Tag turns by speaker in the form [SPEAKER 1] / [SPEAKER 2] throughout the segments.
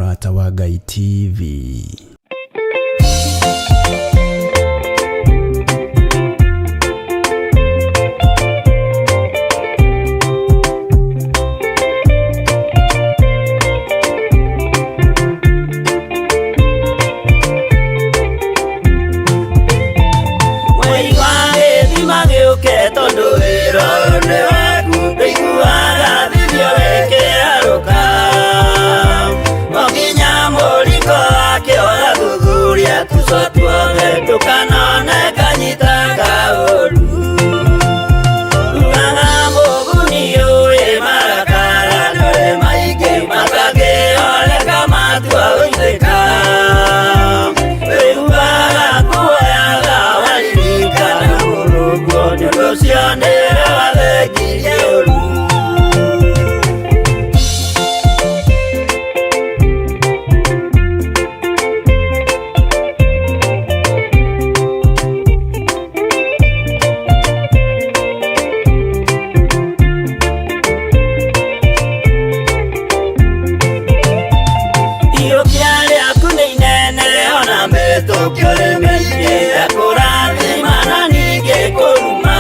[SPEAKER 1] Mũrata wa Ngai TV.
[SPEAKER 2] Mwei wa gĩthima gĩũke tondũ wĩra ũyũ nĩ waku ndũiguaga thithio wĩkĩarũka no nginya mũringo wake ũgathuthuria tuco tuothe ndũkanone kanyita kaũru ugaga mũguni ũĩ marakara ndũrĩ maingĩ matangĩoleka matua gũitĩka wĩhuaga kuoyaga waririkana mũrũguo nĩ ũndũ ũcio nĩwe wathengirie ũru. Iyũkia rĩaku nĩ inene ona mĩtũkio nĩ mĩingĩ ekũrathima na ningĩ kũruma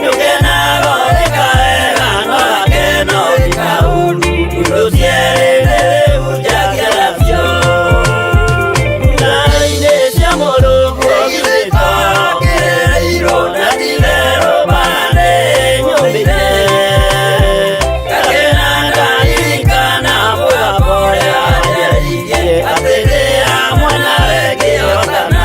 [SPEAKER 2] nĩũkenaga ũrĩka wega no gakeno ũrĩka ũru ũndũ cierĩ rĩu njagia nacio Thutha-inĩ cia Mũrungu githĩ to kĩrĩirwo na ti-itherũ mbara nĩ nyũmire ngakena ndaririkana mũgambo ũrĩa wanjarĩirie atĩ ndĩ hamwe nawe ngĩhotana.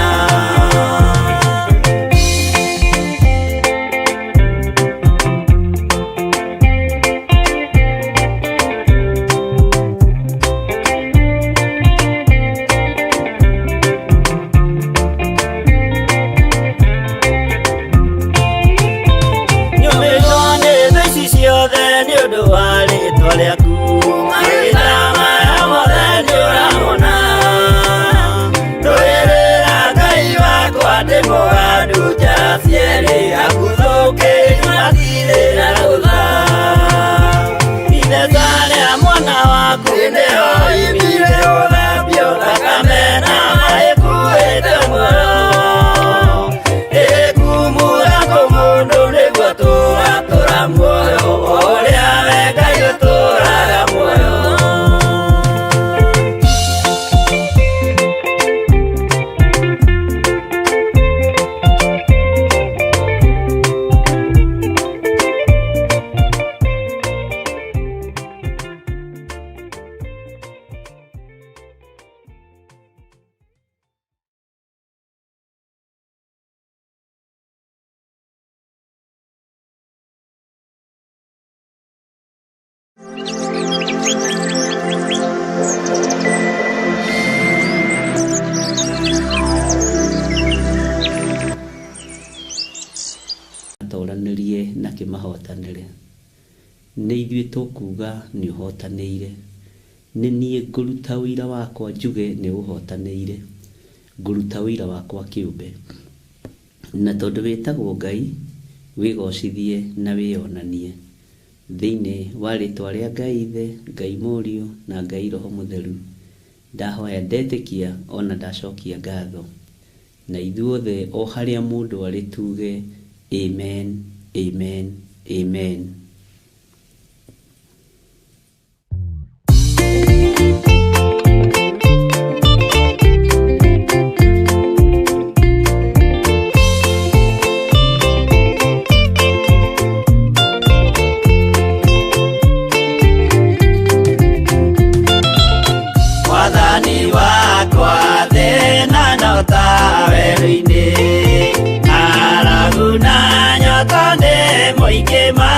[SPEAKER 2] Nyũmĩtwo nĩ thũ ici ciothe nĩ ũndũ wa rĩtwa rĩaku mahinda maya mothe nĩ ũramona ndũĩrĩra Ngai wakwa ndĩ mũgandu njara cierĩ akuthũkĩri matirĩ na rũtha Ithesa rĩa mwana waku nĩho imire gũthambio thakame na maĩ kuĩte muoyo ĩkumura kũmũndũ nĩguo tũratũra muoyo ũrĩa we Ngai ũtũraga muoyo.
[SPEAKER 3] Atoranĩrie na kĩmahotanĩre. Nĩ ithuĩ tũkuga nĩ ũhotanĩire. Nĩ niĩ ngũruta ũira wakwa njuge nĩ ũhotanĩire. Ngũruta ũira wakwa kĩũmbe. Na tondũ wĩtagwo Ngai, wĩgocithie na wĩonanie. Thĩinĩ wa rĩtwa rĩa Ngai Ithe, Ngai Mũriũ na Ngai Roho Mũtheru, ndahoya ndetĩkia ona ndacokia ngatho. Na ithuothe o harĩa mũndũ arĩ tuge amen, amen, amen.
[SPEAKER 2] Mwathani wakwa thĩna nyota werũ-inĩ ng'aragu na nyota nĩ mũingĩ ma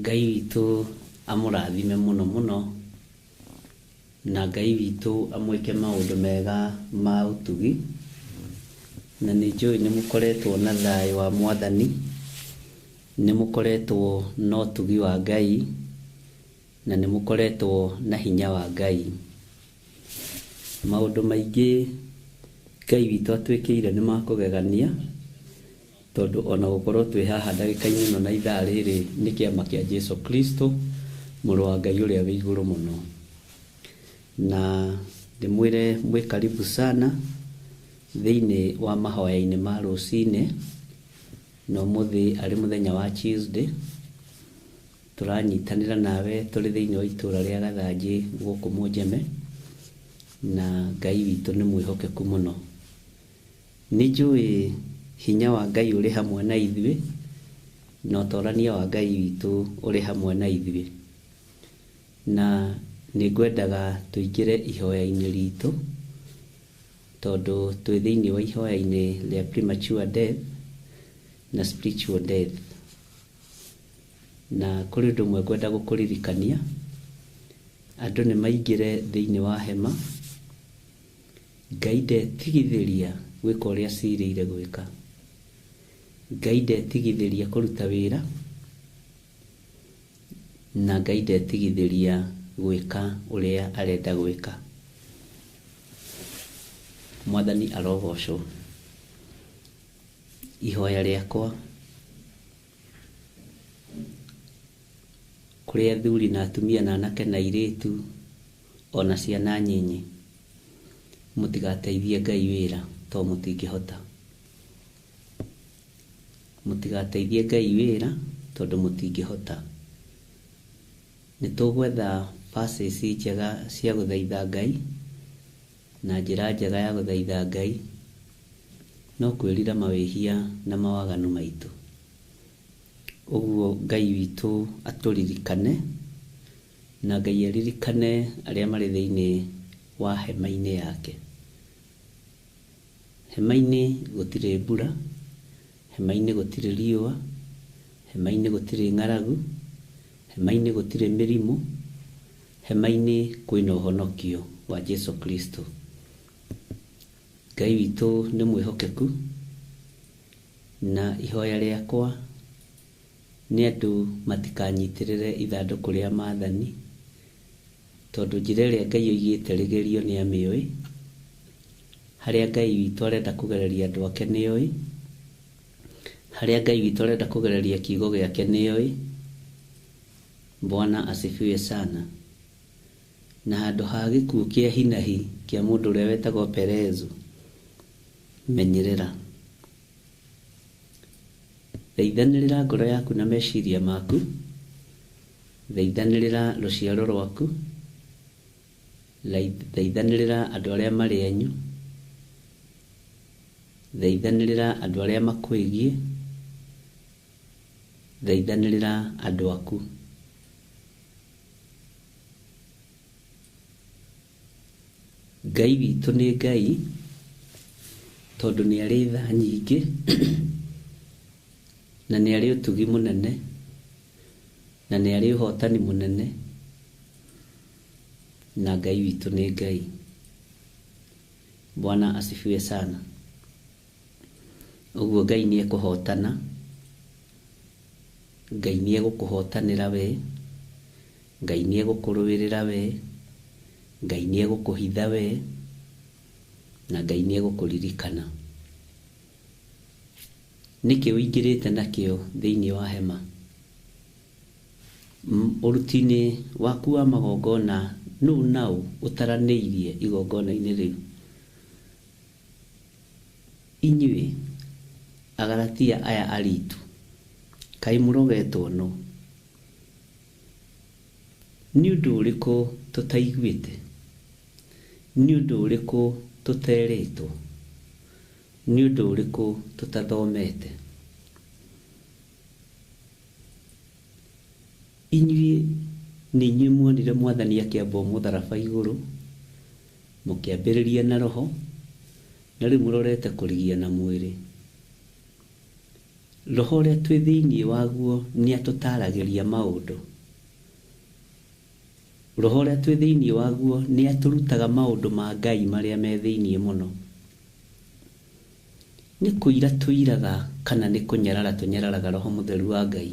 [SPEAKER 3] Ngai witũ amũrathime mũno mũno, na Ngai witũ amwĩke maũndũ mega ma ũtugi. Na nĩ njũĩ nĩ mũkoretwo na thayũ wa Mwathani, nĩ mũkoretwo na ũtugi wa Ngai, na nĩ mũkoretwo na hinya wa Ngai. Maũndũ maingĩ Ngai witũ atwĩkĩire nĩ makũgegania, tondũ ona gũkorwo twĩ haha ndagĩka-inĩ ĩno na ithaa rĩrĩ nĩ kĩama kĩa Jesu Kristo, mũrũ wa Ngai ũrĩa wĩ igũrũ mũno. Na ndĩmwĩre mwĩ karibu sana thĩinĩ wa mahoya-inĩ ma rũcinĩ, na ũmũthĩ arĩ mũthenya wa Tuesday, tũranyitanĩra nawe tũrĩ thĩinĩ wa itũra rĩa Gathanjĩ gũkũ Mũnjeme, na Ngai witũ nĩ mwĩhokeku mũno. Nĩ njũĩ hinya wa Ngai ũrĩ hamwe na ithuĩ, na ũtorania wa Ngai witũ ũrĩ hamwe na ithuĩ. Na nĩ ngwendaga tũingĩre ihoya-inĩ ritũ, tondũ twĩ thĩinĩ wa ihoya-inĩ rĩa premature death na spiritual death. Na kũrĩ ũndũ ũmwe ngwenda gũkũririkania, andũ nĩ maingĩre thĩinĩ wa hema, Ngai ndetigithĩria gwĩka ũrĩa acirĩire gwĩka. Ngai ndetigithĩria kũruta wĩra, na Ngai ndetigithĩria gwĩka ũrĩa arenda gwĩka. Mwathani arogocwo. Ihoya rĩakwa kũrĩ athuri na atumia na anake na airĩtu ona ciana nyinyi, mũtigateithie Ngai wĩra tondũ mũtingĩhota. Mũtigateithie Ngai wĩra tondũ mũtingĩhota. Nĩ tũgwetha verses njega cia gũthaitha Ngai, na njĩra njega ya gũthaitha Ngai no kwĩrira mawĩhia na mawaganu maitũ. Ũguo Ngai witũ atũririkane, na Ngai aririkane arĩa marĩ thĩinĩ wa hema-inĩ yake. Hema-inĩ gũtirĩ mbura, hema-inĩ gũtirĩ riũa, hema-inĩ gũtirĩ ng'aragu, hema-inĩ gũtirĩ mĩrimũ, hema-inĩ kwĩna ũhonokio wa Jesu Kristo. Ngai witũ nĩ mwĩhokeku, na ihoya rĩakwa nĩ andũ matikanyitĩrĩre ithandũkũ rĩa maathani, tondũ njĩra ĩrĩa Ngai oigĩte rĩgerio nĩ amĩũĩ, harĩa Ngai witũ arenda kũgereria andũ ake nĩoĩ, harĩa Ngai witũ arenda kũgereria kiugo gĩake nĩoĩ. Bwana asifiwe sana. Na handũ ha gĩkuũ kĩa hinahi kĩa mũndũ ũrĩa wetagwo Perezu, menyerera. Thaithanĩrĩra ngoro yaku na meciria maku, thaithanĩrĩra rũciaro rwaku, thaithanĩrĩra andũ arĩa marĩ anyu, thaithanĩrĩra andũ arĩa makwĩgiĩ, thaithanĩrĩra andũ aku. Ngai witũ nĩ Ngai, tondũ nĩ arĩ tha nyingĩ, na nĩ arĩ ũtugi mũnene, na nĩ arĩ ũhotani mũnene, na Ngai witũ nĩ Ngai. Bwana asifiwe sana. Ũguo Ngai nĩ ekũhotana, Ngai nĩ egũkũhotanĩra we, Ngai nĩ egũkũrũĩrĩra we, Ngai nĩ egũkũhitha we, na Ngai nĩ egũkũririkana. Nĩkĩ ũingĩrĩte nakĩo thĩinĩ wa hema? Ũruti-inĩ waku wa magongona nũ naũ ũtaranĩirie igongona-inĩ rĩu? Inyuĩ Agalatia aya aritu, kaĩ mũrogetwo nũ? Nĩ ũndũ ũrĩkũ tũtaiguĩte? Nĩ ũndũ ũrĩkũ tũterĩtwo? Nĩ ũndũ ũrĩkũ tũtathomete? Inyuĩ nĩ inyuĩ muonire Mwathani akĩambwo mũtharaba igũrũ, mũkĩambĩrĩria na Roho, na rĩu mũrorete kũrigia na mwĩrĩ. Roho ũrĩa twĩ thĩinĩ waguo nĩ atũtaragĩria maũndũ. Roho ũrĩa twĩ thĩinĩ waguo nĩ atũrutaga maũndũ ma Ngai marĩa me thĩinĩ mũno. Nĩ kũira tũiraga kana nĩ kũnyarara tũnyararaga Roho Mũtheru wa Ngai?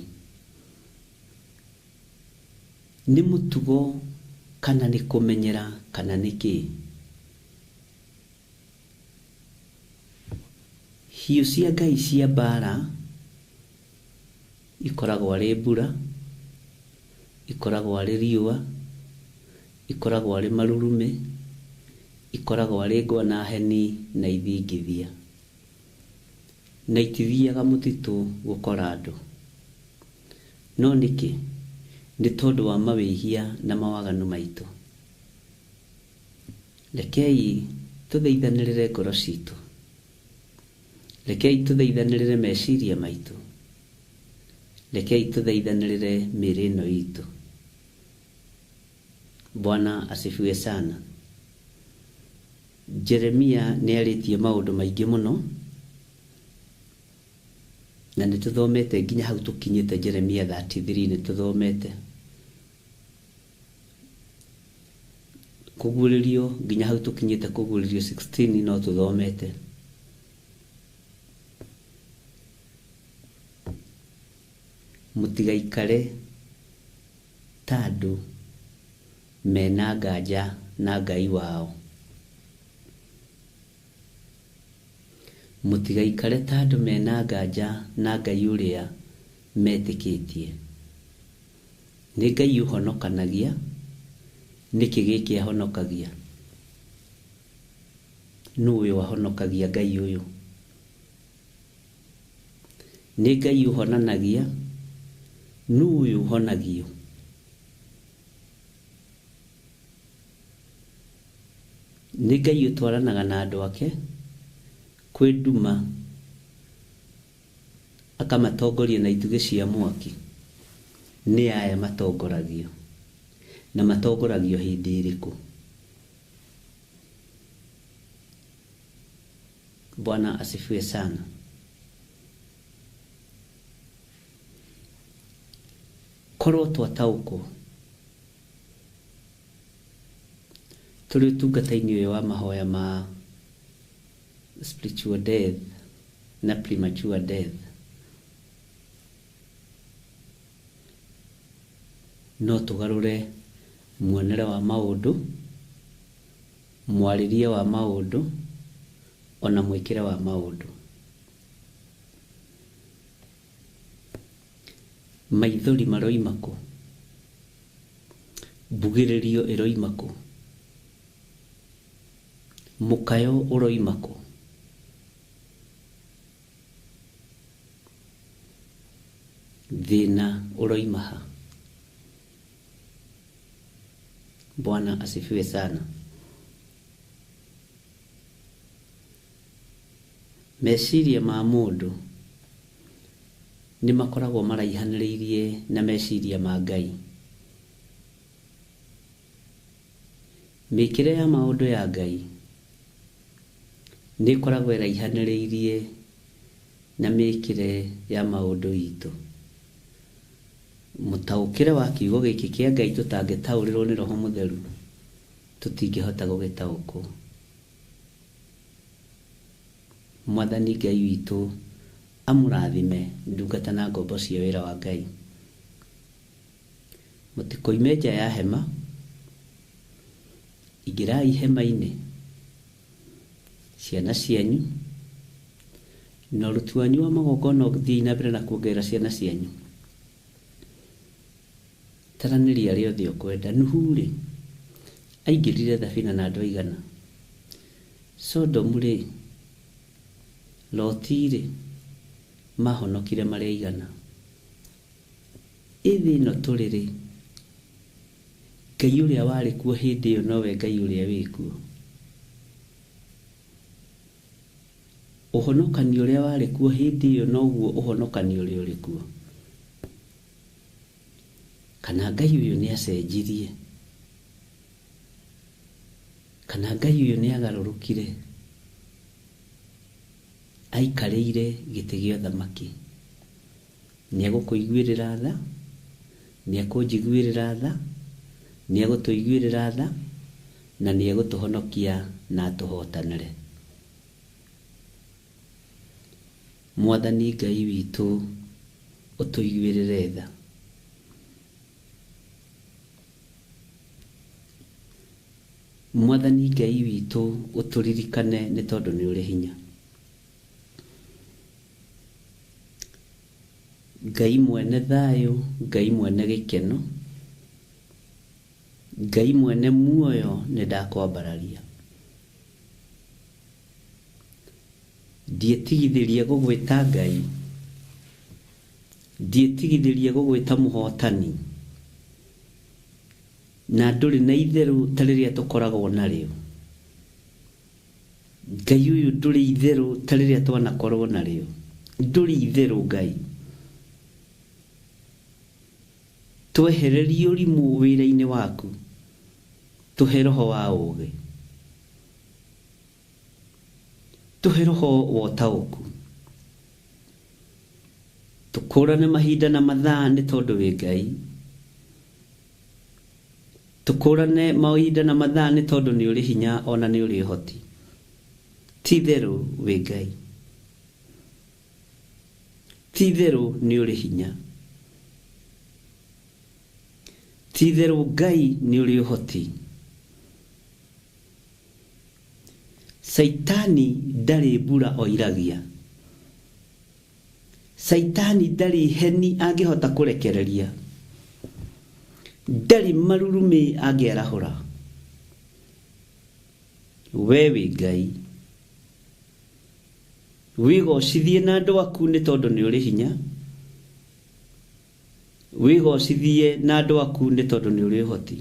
[SPEAKER 3] Nĩ mũtugo kana nĩ kũmenyera kana nĩ kĩĩ? Hiũ cia Ngai cia mbara ikoragwo arĩ mbura, ikoragwo arĩ riũa, ikoragwo arĩ marurumĩ, ikoragwo arĩ ngwa na heni na ithingithia. Na itithiaga mũtitũ gũkora andũ. No nĩkĩ? Nĩ tondũ wa mawĩhia na mawaganu maitũ. Rekei tũthaithanĩrĩre ngoro citũ. Rekei tũthaithanĩrĩre meciria maitũ. Rekei tũthaithanĩrĩre mĩĩrĩ ĩno itũ. Bwana asifiwe sana. Jeremia nĩ arĩtie maũndũ maingĩ mũno, na nĩ tũthomete nginya hau tũkinyĩte Jeremia 33 nĩ tũthomete. Kũguũrĩrio nginya hau tũkinyĩte kũguũrĩrio 16 no tũthomete. Mũtigaikare ta andũ mena nganja na Ngai wao. Mũtigaikare ta andũ mena nganja na Ngai ũrĩa metĩkĩtie. Nĩ Ngai ũhonokanagia, nĩkĩ gĩkĩ ahonokagia? Nũ ũyũ ahonokagia Ngai ũyũ? Nĩ Ngai ũhonanagia, nũ ũyũ ũhonagio? Nĩ Ngai ũtwaranaga na andũ ake kwĩ nduma, akamatongoria na itugĩ cia mwaki. Nĩ aya matongoragio, na matongoragio hĩndĩ ĩrĩkũ? Bwana asifiwe sana. Korwo twataũkwo tũrĩ ũtungata-inĩ ũyũ wa mahoya ma spiritual death na premature death, no tũgarũre muonere wa maũndũ, mwarĩrie wa maũndũ, ona mwĩkĩre wa maũndũ. Maithori maroima kũ? Mbugĩrĩrio ĩroima kũ? Mũkayo ũroima kũ? Thĩna ũroima ha? Bwana asifiwe sana. Meciria ma mũndũ nĩ makoragwo maraihanĩrĩirie na meciria ma Ngai. Mĩkĩre ya maũndũ ya Ngai nĩ ĩkoragwo ĩraihanĩrĩirie na mĩkĩre ya maũndũ itũ. Mũtaũkĩre wa kiugo gĩkĩ kĩa Ngai tũtangĩtaũrĩrwo nĩ Roho Mũtheru, tũtingĩhota gũgĩtaũkwo. Mwathani Ngai witũ amũrathime ndungata na ngombo cia wĩra wa Ngai. Mũtikoime nja ya hema, ingĩrai hema-inĩ, ciana cianyu na ũruti wanyu wa magongona ũthiĩ na mbere na kuongerera ciana cianyu. Taranĩria arĩa othe ũkwenda. Nuhu-rĩ, aingĩrire thabina na andũ aigana? Sodomu-rĩ, Loti-rĩ, mahonokire marĩ aigana? Ĩ thĩ ĩno tũrĩ-rĩ, Ngai ũrĩa warĩ kuo hĩndĩ ĩyo nowe Ngai ũrĩa wĩ kuo? Ũhonokani ũrĩa warĩ kuo hĩndĩ ĩyo noguo ũhonokani ũrĩa ũrĩ kuo? Kana Ngai ũyũ nĩ acenjirie? Kana Ngai ũyũ nĩ agarũrũkire aikarĩire gĩtĩ gĩa ũthamaki? Nĩ egũkũiguĩrĩra tha, nĩ ekũnjiguĩrĩra tha, nĩ egũtũiguĩrĩra tha, na nĩ egũtũhonokia na atũhotanĩre. Mwathani Ngai witũ ũtũiguĩrĩre tha. Mwathani Ngai witũ ũtũririkane nĩ tondũ nĩ ũrĩ hinya. Ngai mwene thayũ, Ngai mwene gĩkeno, Ngai mwene muoyo nĩ ndakwambararia. Ndiĩtigithĩria gũgwĩta Ngai, ndiĩtigithĩria gũgwĩta mũhotani, na ndũrĩ na itherũ ta rĩrĩa tũkoragwo narĩo. Ngai ũyũ ndũrĩ itherũ ta rĩrĩa twanakorwo narĩo. Ndũrĩ itherũ Ngai. Twehererie ũrimũ wĩra-inĩ waku, tũhe roho wa ũũgĩ. Tũhe roho wa ũtaũku. Tũkũrane mahinda na mathaa nĩ tondũ wĩ Ngai. Tũkũrane mahinda na mathaa nĩ tondũ nĩ ũrĩ hinya ona nĩ ũrĩ ũhoti. Ti itherũ wĩ Ngai. Ti itherũ nĩ ũrĩ hinya. Ti itherũ Ngai nĩ ũrĩ ũhoti. Caitani ndarĩ mbura oiragia. Caitani ndarĩ heni angĩhota kũrekereria. Ndarĩ marurumĩ angĩarahũra. We wĩ Ngai. Wĩgocithie na andũ aku nĩ tondũ nĩ ũrĩ hinya. Wĩgocithie na andũ aku nĩ tondũ nĩ ũrĩ ũhoti.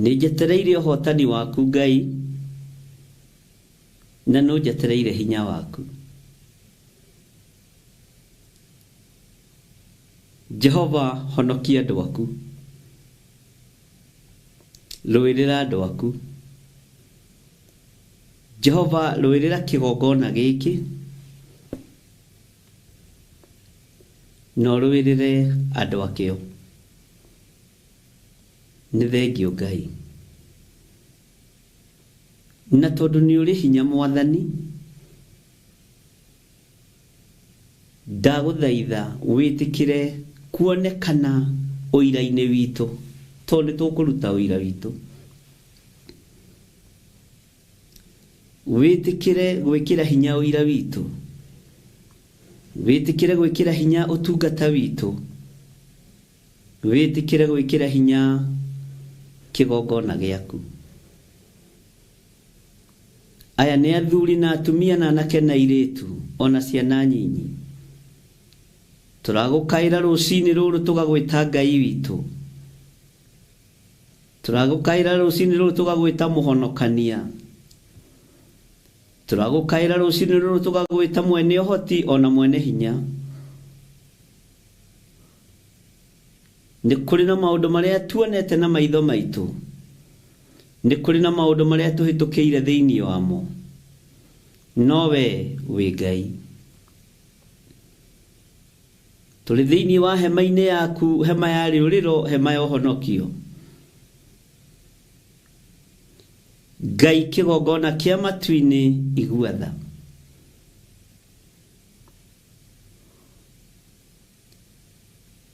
[SPEAKER 3] Nĩ njetereire ũhotani waku Ngai, na no njetereire hinya waku. Jehova honokia andũ aku. Rũĩrĩra andũ aku. Jehova rũĩrĩra kĩgongona gĩkĩ na ũrũĩrĩre andũ akĩo. Nĩ thengiũ Ngai. Na tondũ nĩ ũrĩ hinya Mwathani, ndagũthaitha wĩtĩkĩre kuonekana ũira-inĩ witũ, tondũ nĩ tũkũruta ũira witũ. Wĩtĩkĩre gwĩkĩra hinya ũira witũ. Wĩtĩkĩre gwĩkĩra hinya ũtungata witũ. Wĩtĩkĩre gwĩkĩra hinya kĩgongona gĩaku. Aya nĩ athuri na atumia na anake na airĩtu ona ciana nyinyi. Tũragũkaĩra rũcinĩ rũrũ tũgagwĩta Ngai witũ. Tũragũkaĩra rũcinĩ rũrũ tũgagwĩta mũhonokania. Tũragũkaĩra rũcinĩ rũrũ tũgagwĩta mwene ũhoti ona mwene hinya. Nĩ kũrĩ na maũndũ marĩa tuonete na maitho maitũ. Nĩ kũrĩ na maũndũ marĩa tũhĩtũkĩire thĩinĩ wamo. No we wĩ Ngai. Tũrĩ thĩinĩ wa hema-inĩ yaku, hema ya rĩũrĩro, hema ya ũhonokio. Ngai kĩgongona kĩa matu-inĩ igua tha.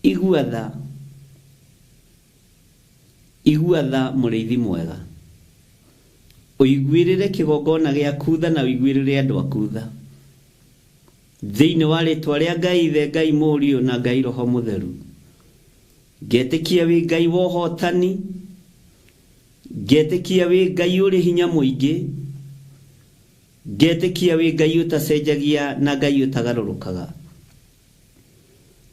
[SPEAKER 3] Igua tha. Igua tha mũrĩithi mwega. Ũiguĩrĩre kĩgongona gĩaku tha na ũiguĩrĩre andũ aku tha. Thĩinĩ wa rĩtwa rĩa Ngai Ithe, Ngai Mũriũ na Ngai Roho Mũtheru. Ngetĩkia wĩ Ngai wa ũhotani. Ngetĩkia wĩ Ngai ũrĩ hinya mũingĩ. Ngetĩkia wĩ Ngai ũtacenjagia na Ngai ũtagarũrũkaga.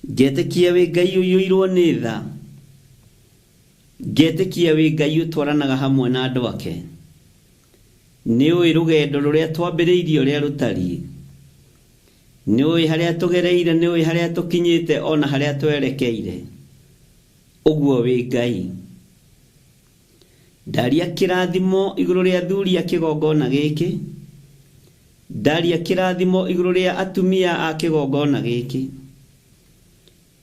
[SPEAKER 3] Ngetĩkia wĩ Ngai ũiyũirwo nĩ tha. Ngetĩkia wĩ Ngai ũtwaranaga hamwe na andũ ake. Nĩ ũĩ rũgendo rũrĩa twambĩrĩirie ũrĩa rũtariĩ. Nĩ ũĩ harĩa tũgereire, nĩ ũĩ harĩa tũkinyĩte ona harĩa twerekeire. Ũguo wĩ Ngai. Ndaria kĩrathimo igũrũ rĩa athuri a kĩgongona gĩkĩ. Ndaria kĩrathimo igũrũ rĩa atumia a kĩgongona gĩkĩ.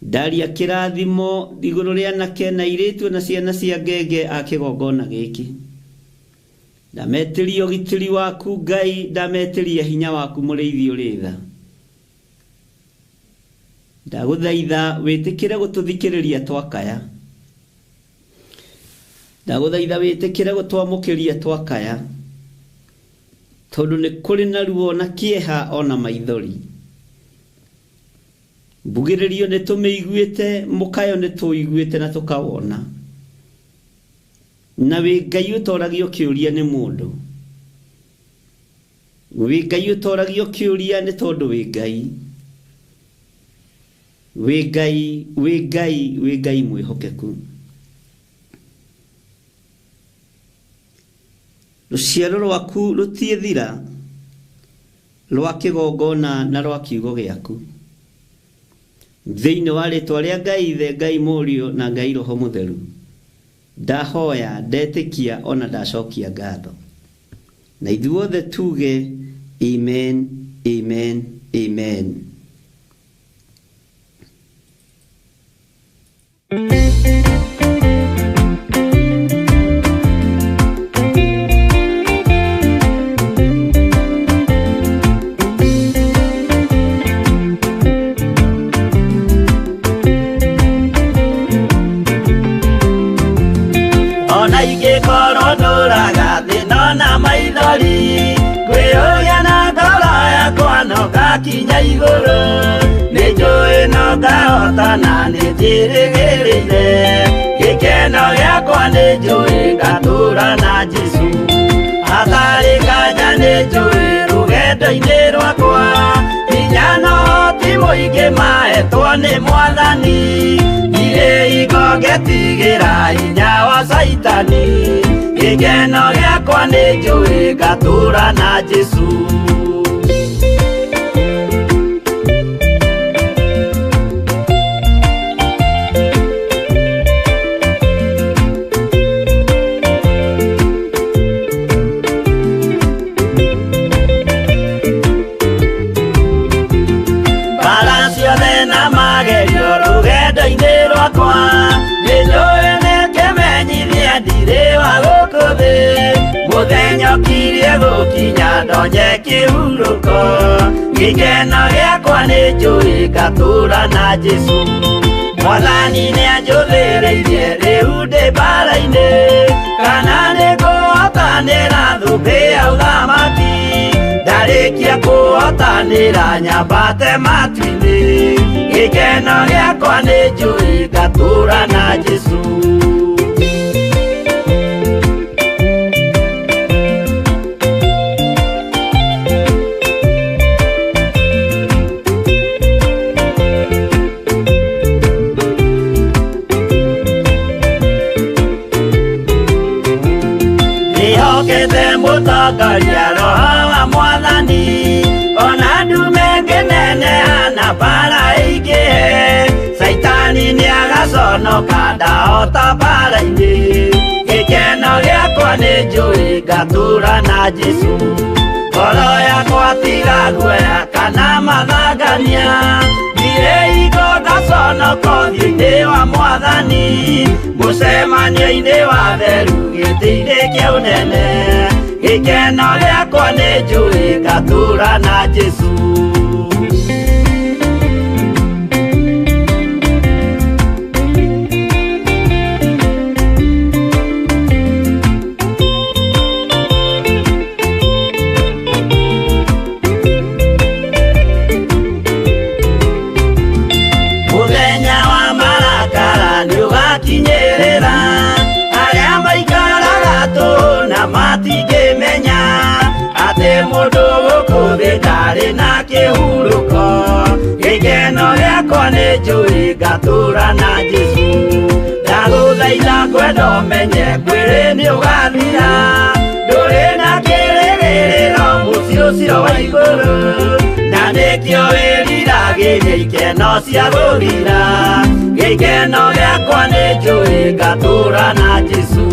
[SPEAKER 3] Ndaria kĩrathimo igũrũ rĩa anake na airĩtu na ciana cia ngenge a kĩgongona gĩkĩ. Ndametĩria ũgitĩri waku Ngai, ndametĩria hinya waku mũrĩithi ũrĩ tha. Ndagũthaitha wĩtĩkĩre gũtũthikĩrĩria twakaya. Ndagũthaitha wĩtĩkĩre gũtwamũkĩria twakaya, tondũ nĩ kũrĩ na ruo na kĩeha ona maithori. Mbugĩrĩrio nĩ tũmĩiguĩte, mũkayo nĩ tũiguĩte na tũkawona. Na wĩ Ngai ũtoragio kĩũria nĩ mũndũ. Wĩ Ngai ũtoragio kĩũria nĩ tondũ wĩ Ngai. Wĩ Ngai, wĩ Ngai, wĩ Ngai mwĩhokeku. Rũciaro rwaku rũtiĩthira rwa kĩgongona na rwa kiugo gĩaku. Thĩinĩ wa rĩtwa rĩa Ngai Ithe, Ngai Mũriũ na Ngai Roho Mũtheru, ndahoya, ndetĩkia ona ndacokia ngatho. Na ithuothe tuge amen, amen, amen.
[SPEAKER 2] Ona ingĩkorwo ndũraga thĩna na maithori, ngwĩyũria na ngoro yakwa no ngakinya igũrũ. Nĩ njũĩ no ngahotana, nĩ njĩrĩgĩrĩire gĩkeno gĩakwa, nĩ njũĩ ngatũũra na Jesũ. Hatarĩ nganja nĩ njũĩ rũgendo-inĩ rwakwa, hinya no ti mũingĩ mahetwo nĩ Mwathani. Ndirĩ hingo ngetigĩra hinya wa Caitani, gĩkeno gĩakwa nĩ njũĩ ngatũũra na Jesũ. Mbara ciothe na magerio rũgendo-inĩ rwakwa, nĩ njũĩ nĩ kĩmenyithia ndirĩ wa gũkũ thĩ. Mũthenya ũkirie gũkinya ndonye kĩhurũko, gĩkeno gĩakwa nĩ njũĩ ngatũũra na Jesũ. Mwathani nĩanjũthĩrĩirie rĩu ndĩ mbara-inĩ, kana nĩngũhotanĩra thũmbĩ ya ũthamaki. Ndarĩkia kũhotanĩra nyambate matu-inĩ, gĩkeno gĩakwa nĩ njũĩ ngatũũra na Jesũ. Ndĩhokete mũtongoria Roho wa Mwathani, ona ndume ngĩneneha na mbara ĩingĩhe. Caitani nĩagaconoka ndahota mbara-inĩ, gĩkeno gĩakwa nĩ njũĩ ngatũũra na Jesũ. Ngoro yakwa tiga guoya kana mathangania, ndirĩ hingo ngaconoka ũthiũ-inĩ wa Mwathani. Mũcemanio-inĩ wa theru gĩtĩ-inĩ kĩa ũnene, gĩkeno gĩakwa nĩ njũĩ ngatũũra na Jesũ. Mũthenya wa marakara nĩũgakinyĩrĩra, arĩa maikaraga tũhũ na matingĩmenya atĩ mũndũ gũkũ thĩ ndarĩ na kĩhurũko. Gĩkeno gĩakwa nĩ njũĩ ngatũũra na Jesũ. Ndagũthaitha ngwenda ũmenye mwĩrĩ nĩũgathira, ndũrĩ na kĩrĩgĩrĩro mũciĩ ũcio wa igũrũ. Na nĩkĩo wĩriragĩria ikeno cia gũthira, gĩkeno gĩakwa nĩ njũĩ ngatũũra na Jesũ.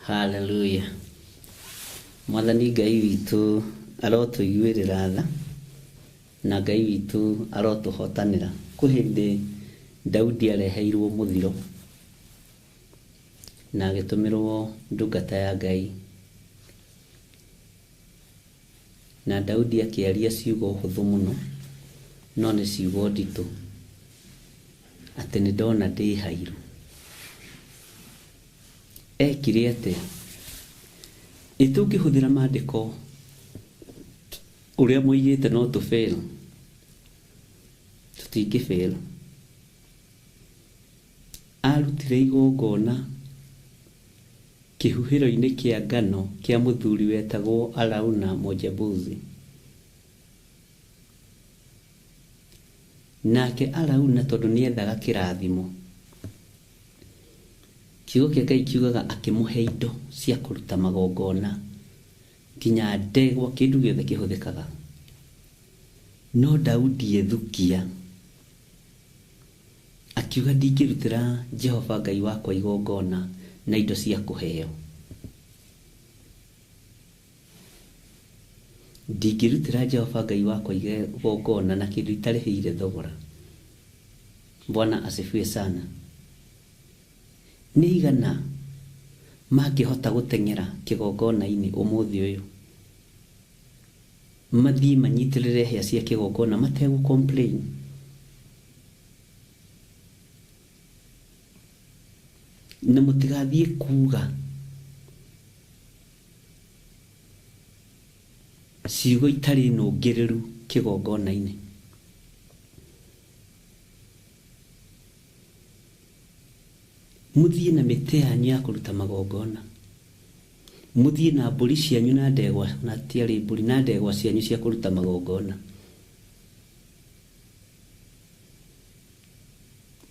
[SPEAKER 3] Haleluya. Mwathani Ngai witũ arotũiguĩrĩra tha na Ngai witũ arotũhotanĩra. Kwĩ hĩndĩ Daudi areheirwo mũthiro na agĩtũmĩrwo ndungata ya Ngai, na Daudi akĩaria ciugo hũthũ mũno, no nĩ ciugo nditũ, atĩ nĩ ndona ndĩ hairu. Ekire atĩa? Ĩ tũngĩhũthĩra maandĩko ũrĩa moigĩte no tũ fail? Tũtingĩ fail. Arutire igongona kĩhuhĩro-inĩ kĩa ngano kĩa mũthuri wetagwo Arauna Mũjebusi. Nake Arauna tondũ nĩethaga kĩrathimo, kiugo kĩa Ngai kiugaga akĩmũhe indo cia kũruta magongona, nginya ndegwa, kĩndũ gĩothe kĩhũthĩkaga. No Daudi ethukia, akiuga ndingĩrutĩra Jehova Ngai wakwa igongona na indo cia kũheo. Ndingĩrutĩra Jehova Ngai wakwa igongona na kĩndũ itarĩhĩire thogora. Bwana asifiwe sana. Nĩ aigana mangĩhota gũteng'era kĩgongona-inĩ ũmũthĩ ũyũ, mathiĩ manyitĩrĩre hĩa cia kĩgongona mategũ complain? Na mũtigathiĩ kuga ciugo itarĩ nũngĩrĩru kĩgongona-inĩ. Mũthiĩ na mĩtĩ yanyu ya kũruta magongona, mũthiĩ na mbũri cianyu na ndegwa, na tiarĩ mbũri, na ndegwa cianyu cia kũruta magongona,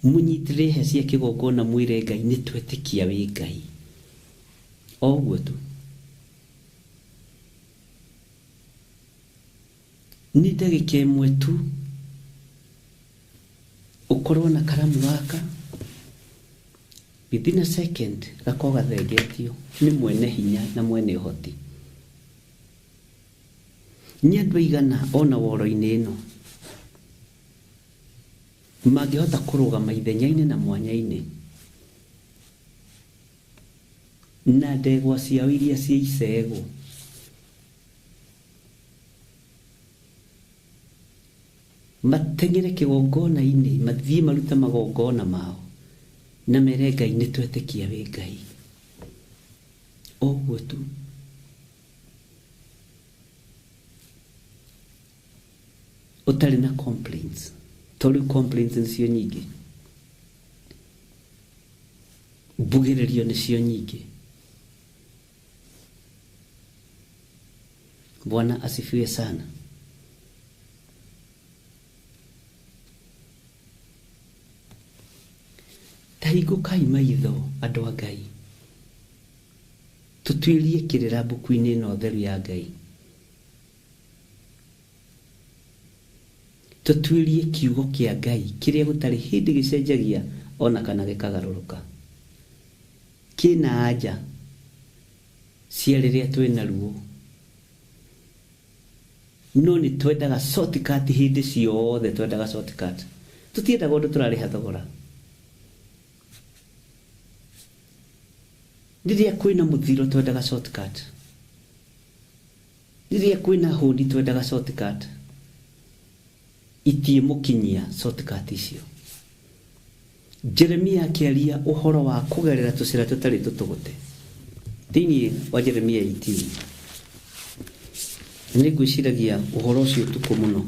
[SPEAKER 3] mũnyitĩrĩre hĩa cia kĩgongona, mwĩre Ngai nĩ twetĩkia wĩ Ngai. O ũguo tu. Nĩ ndagĩka ĩmwe tu ũkorwo na karamu gaka, within a second gakorwo gathengetio nĩ mwene hinya na mwene ũhoti. Nĩ andũ aigana ona woro-inĩ ĩno mangĩhota kũrũgama ithenya-inĩ na mwanya-inĩ na ndegwa ciao iria cia icegũ, mateng'ere kĩgongona-inĩ, mathiĩ marute magongona mao na mere Ngai nĩ twetĩkia wĩ Ngai. O ũguo tu. Ũtarĩ na complaints, to rĩu complaints nĩcio nyingĩ, mbugĩrĩrio nĩcio nyingĩ. Bwana asifiwe sana. Ta hingũkai maitho andũ a Ngai, tũtuĩrie kĩrĩra mbuku-inĩ ĩno theru ya Ngai, tũtuĩrie kiugo kĩa Ngai kĩrĩa gũtarĩ hĩndĩ gĩcenjagia ona kana gĩkagarũrũka. Kĩna anja cia rĩrĩa twĩna ruo, no nĩ twendaga shortcut hĩndĩ ciothe, twendaga shortcut, tũtiendaga ũndũ tũrarĩha thogora. Rĩrĩa kwĩna mũthiro twendaga shortcut, rĩrĩa kwĩna hũni twendaga shortcut, itiĩmũkinyia shortcut icio. Jeremia akĩaria ũhoro wa kũgerera tũcĩra tũtarĩ tũtũgũte thĩinĩ wa Jeremia 18, nĩ ngwĩciragia ũhoro ũcio ũtukũ mũno,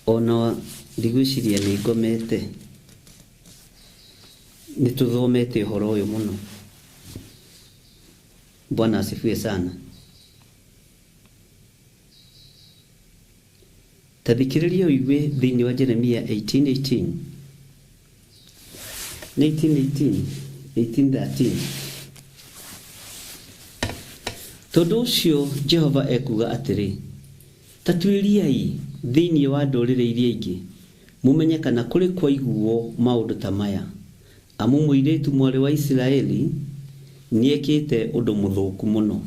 [SPEAKER 3] ona ndigwĩciria nĩ ngomete, nĩ tũthomete ũhoro ũyũ mũno. Bwana asifiwe sana. Ta thikĩrĩria ũigue thĩinĩ wa Jeremia 18:18, 19:18, 18:13. Tondũ ũcio Jehova ekuuga atĩrĩ, ta tuĩriai thĩinĩ wa ndũrĩrĩ iria ingĩ, mũmenye kana kũrĩ kwaiguo maũndũ ta maya, Amu mũirĩtu mwarĩ wa Isiraeli nĩekĩte ũndũ mũthũku mũno.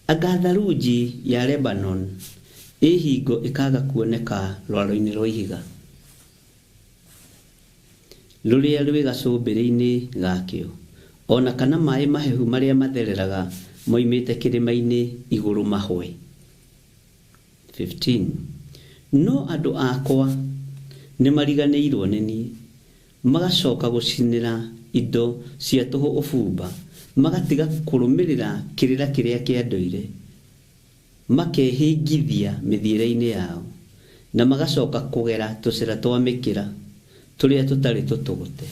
[SPEAKER 3] Anga tharunji ya Lebanon ĩ hingo ĩkaaga kuoneka rwaro-inĩ rwa ihiga, rũrĩa rwĩ gacũmbĩrĩ-inĩ gakĩo, o na kana maĩ mahehu marĩa mathereraga moimĩte kĩrĩma-inĩ igũrũ mahwe? 15 No andũ akwa nĩmariganĩirwo nĩ niĩ, magacoka gũcinĩra indo cia tũhũ ũbumba, magatiga kũrũmĩrĩra kĩrĩra kĩrĩa kĩa ndũire, makehĩngithia mĩthiĩre-inĩ yao, na magacoka kũgera tũcĩra twa mĩkĩra tũrĩa tũtarĩ tũtũgũte.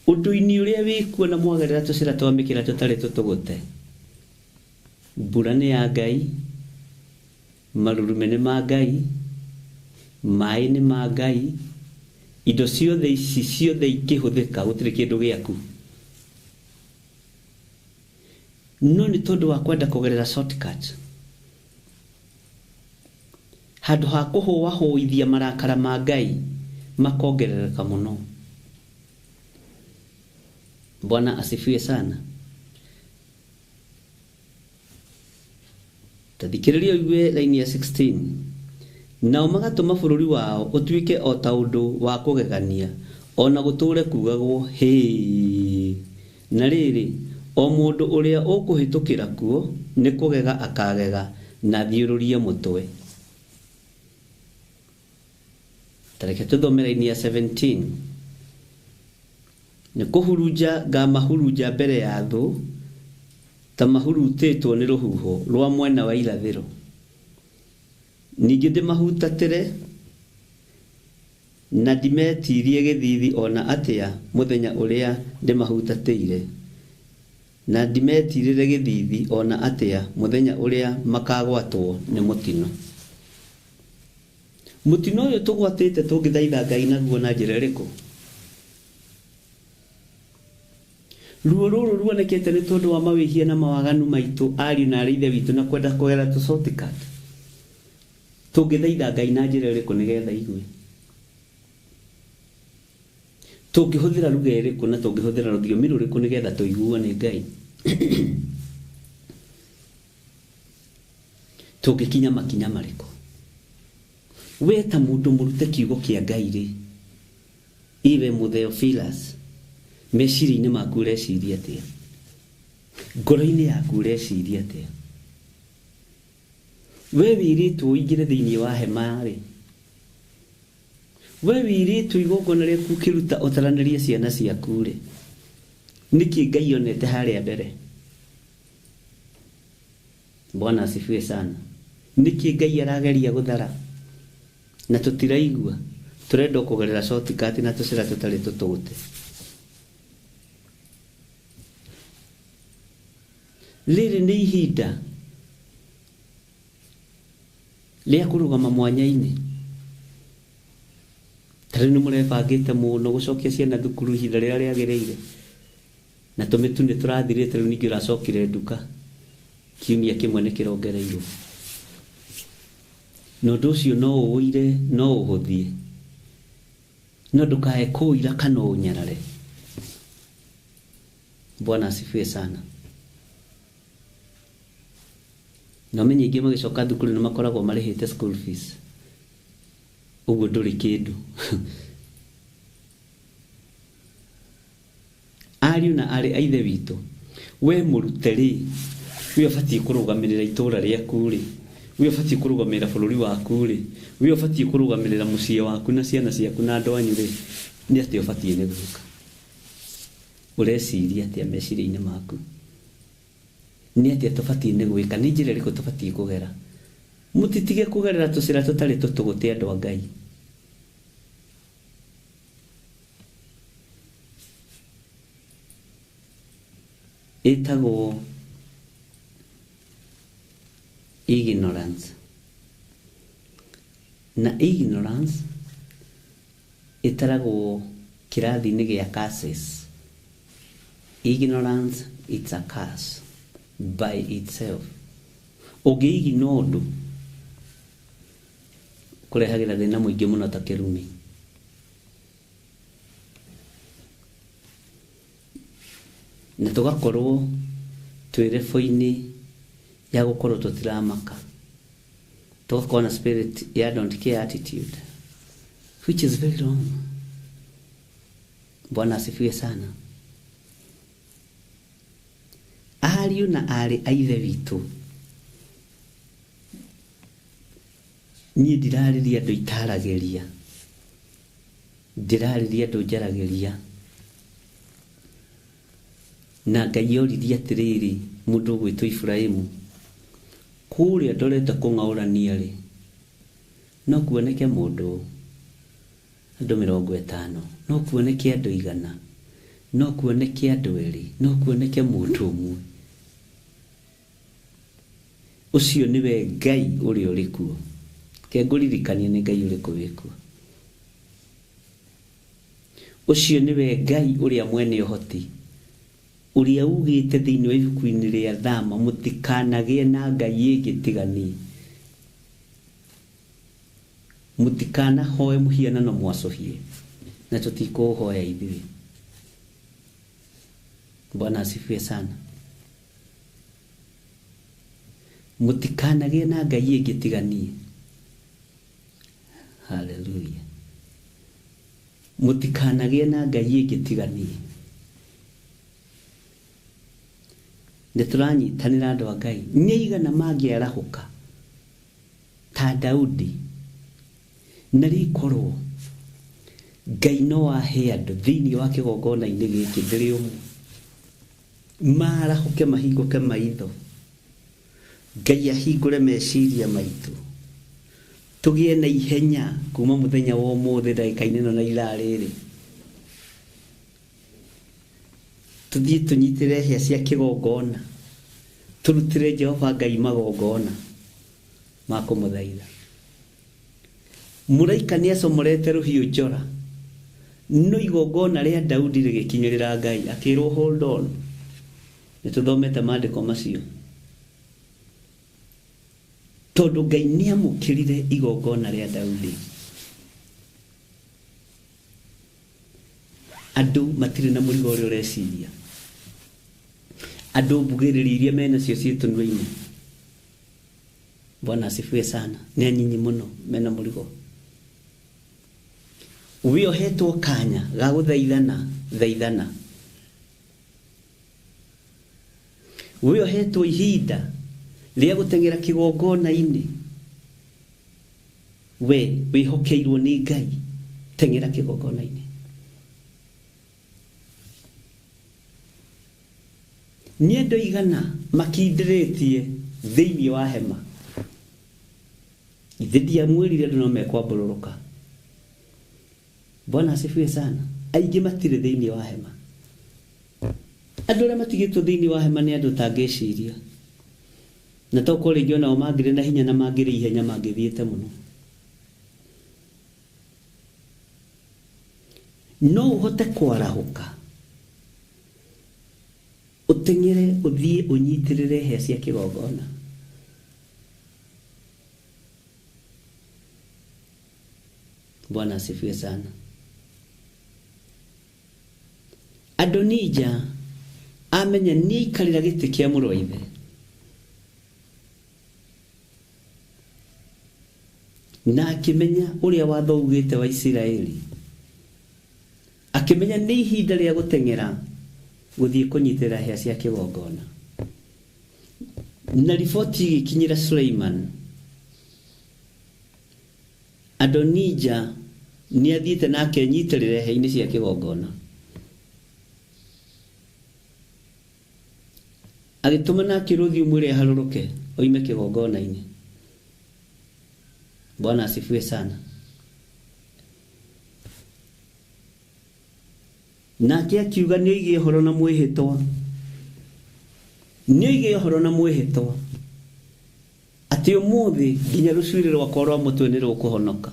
[SPEAKER 3] Ũndũ-inĩ ũrĩa wĩkuo na mwagerera tũcĩra twa mĩkĩra tũtarĩ tũtũgũte, mbura nĩ ya Ngai, marurume nĩ ma Ngai, maĩ nĩ ma Ngai, indo ciothe ici ciothe ikĩhũthĩka gũtirĩ kĩndũ gĩaku. No nĩ tondũ wa kwenda kũgerera shortcut, handũ ha kũhũahũithia marakara ma Ngai makongerereka mũno. Bwana asifiwe sana. Ta thikĩrĩria ũigue raini ya 16. Nao magatũma bũrũri wao ũtuĩke o ta ũndũ wa kũgegania, o na gũtũũre kuugagwo, Hĩ! Na rĩrĩ, o mũndũ ũrĩa ũkũhĩtũkĩra kuo nĩ kũgega akagega na athiũrũrie mũtwe. Ta reke tũthome raini ya 17. Nĩ kũhurunja ngamahurunja mbere ya thũ, ta mahurutĩtwo nĩ rũhuho rwa mwena wa irathĩro. Ningĩ ndĩmahutatĩre na ndimetirie gĩthiithi o na atĩa mũthenya ũrĩa ndĩmahutatĩire, na ndimetirĩre gĩthiithi o na atĩa mũthenya ũrĩa makagwatwo nĩ mũtino. Mũtino ũyũ tũgwatĩte tũngĩthaitha Ngai naguo na njĩra ĩrĩkũ? Ruo rũrũ ruonekete nĩ tondũ wa mawĩhia na mawaganu maitũ ariũ na arĩ ithe witũ na kwenda kũgera tũ shortcut. Tũngĩthaitha Ngai na njĩra ĩrĩkũ nĩgetha aigue? Tũngĩhũthĩra lugha ĩrĩkũ na tũngĩhũthĩra rũthiomi rũrĩkũ nĩgetha tũiguo nĩ Ngai? Tũngĩkinya makinya marĩkũ? We ta mũndũ mũrute kiugo kĩa Ngai rĩ, iwe Mũtheophilus, meciria-inĩ maku ũreciria atĩa? Ngoro-inĩ yaku ũreciria atĩa? We wĩrĩtwo ũingĩre thĩinĩ wa hema rĩ, we wĩrĩtwo igongona rĩaku ũkĩruta ũtaranĩrie ciana ciaku rĩ, nĩkĩ Ngai onete harĩa mbere? Bwana asifiwe sana. Nĩkĩ Ngai arageria gũthara na tũtiraigua? Tũrenda o kũgerera shortcut na tũcĩra tũtarĩ tũtũgũte. Rĩrĩ nĩ ihinda rĩa kũrũgama mwanya-inĩ. Ta rĩu nĩ mũrebangĩte mũno gũcokia ciana thukuru ihinda rĩrĩa rĩagĩrĩire, na tũmĩtu nĩ tũrathirĩte, rĩu ningĩ ũracokire nduka, kiumia kĩmwe nĩ kĩrongereirwo. Na ũndũ ũcio no ũũire, no ũhũthie, no ndũkae kũũira kana ũũnyarare. Bwana asifiwe sana. Na ũmenye aingĩ magĩcoka thukuru nĩ makoragwo marĩhĩte school fees. Ũguo ndũrĩ kĩndũ. Ariũ na aarĩ a Ithe witũ, wee mũrute rĩ, wee ũbatiĩ kũrũgamĩrĩra itũũra rĩaku rĩ, wee ũbatiĩ kũrũgamĩrĩra bũrũri waku rĩ, wee ũbatiĩ kũrũgamĩrĩra mũciĩ waku na ciana ciaku na andũ anyu rĩ, nĩ atĩa ũbatiĩ nĩ gwĩka? Ũreciria atĩa meciria-inĩ maku? Nĩ atĩa tũbatiĩ nĩ gwĩka? Nĩ njĩra ĩrĩkũ tũbatiĩ kũgera? Mũtitige kũgerera tũcĩra tũtarĩ tũtũgũte andũ a Ngai. Ĩtagwo ignorance. Na ignorance ĩtaragwo kĩrathi-inĩ gĩa curses. Ignorance it's a curse by itself. Ũngĩ ignore ũndũ, kũrehagĩra thĩna mũingĩ mũno ta kĩrumi. Na tũgakorwo twĩ level-inĩ ya gũkorwo tũtiramaka. Tũgakorwo na spirit ya don't care attitude, which is very wrong. Bwana asifiwe sana. Ariũ na aarĩ a Ithe witũ, niĩ ndirarĩria andũ itaragĩria, ndĩrarĩria andũ njaragĩria. Na Ngai oririe atĩrĩrĩ, mũndũ ũgwĩtwo Iburahĩmu, kũrĩa ndorete kũng'aũrania-rĩ, no kuoneke mũndũ andũ 50, no kuoneke andũ 100, no kuoneke andũ erĩ, no kuoneke mũndũ ũmwe. Ũcio nĩwe Ngai ũrĩa ũrĩ kuo. Reke ngũririkanie nĩ Ngai ũrĩkũ wĩ kuo. Ũcio nĩwe Ngai ũrĩa mwene ũhoti, ũrĩa ugĩte thĩinĩ wa ibuku-inĩ rĩa Thama, mũtikanagĩe na ngai ĩngĩ tiga niĩ. Mũtikanahoe mũhianano mwacũhie, na tũtikũũhoya ithuĩ. Bwana asifiwe sana. Mũtikanagĩe na ngai ĩngĩ tiga niĩ. Haleluya. Mũtikanagĩe na ngai ĩngĩ tiga niĩ. Nĩ tũranyitanĩra andũ a Ngai. Nĩ aigana mangĩarahũka ta Daudi, na rĩkorwo Ngai no ahe andũ thĩinĩ wa kĩgongona-inĩ gĩkĩ ndĩrĩ ũmwe marahũke mahingũke maitho, Ngai ahingũre meciria maitũ, tũgĩe na ihenya kuma mũthenya wa ũmũthĩ ndagĩka-inĩ ĩno na ithaa rĩrĩ, tũthiĩ tũnyitĩre hĩa cia kĩgongona, tũrutĩre Jehova Ngai magongona ma kũmũthaitha. Mũraika nĩ acomorete rũhiũ njora, no igongona rĩa Daudi rĩgĩkinyĩrĩra Ngai, akĩrwo hold on. Nĩ tũthomete maandĩko macio. Tondũ Ngai nĩ amũkĩrire igongona rĩa Daudi. Andũ matirĩ na mũrigo ũrĩa ũreciria. Andũ mbugĩrĩrio iria menacio ciĩ tũnua-inĩ. Bwana asifiwe sana. Nĩ anyinyi mũno mena mũrigo. We ũhetwo kanya ga gũthaithana, thaithana. We ũhetwo ihinda rĩa gũteng'era kĩgongona-inĩ. We wĩhokeirwo nĩ Ngai, teng'era kĩgongona-inĩ. Nĩ andũ aigana makindĩrĩtie thĩinĩ wa hema? Ithe ndiamwĩrire andũ no mekwambũrũrũka. Bwana asifiwe sana. Aingĩ matirĩ thĩinĩ wa hema. Andũ arĩa matigĩtwo thĩinĩ wa hema nĩ andũ ũtangĩciria. Na tokorwo rĩngĩ onao mangĩrĩ na hinya na mangĩrĩ ihenya mangĩthiĩte mũno. No ũhote kwarahũka, ũteng'ere ũthiĩ ũnyitĩrĩre hĩa cia kĩgongona. Bwana asifiwe sana. Adonija amenya nĩ aikarĩra gĩtĩ kĩa mũrũ wa ithe. Na akĩmenya ũrĩa watho ugĩte wa Isiraeli. Akĩmenya nĩ ihinda rĩa gũteng'era gũthiĩ kũnyitĩrĩra hĩa cia kĩgongona. Na riboti ĩgĩkinyĩra Suleiman, Adonija nĩ athiĩte na akenyitĩrĩra hĩa-inĩ cia kĩgongona. Agĩtũmana akĩrwo thiĩ ũmwĩre aharũrũke oime kĩgongona-inĩ. Bwana asifiwe sana. Nake akiuga nĩ oige ũhoro na mwĩhĩtwa. Nĩ oige ũhoro na mwĩhĩtwa atĩ ũmũthĩ nginya rũcuĩrĩ rwakwa rwa mũtwe nĩ rũkũhonoka.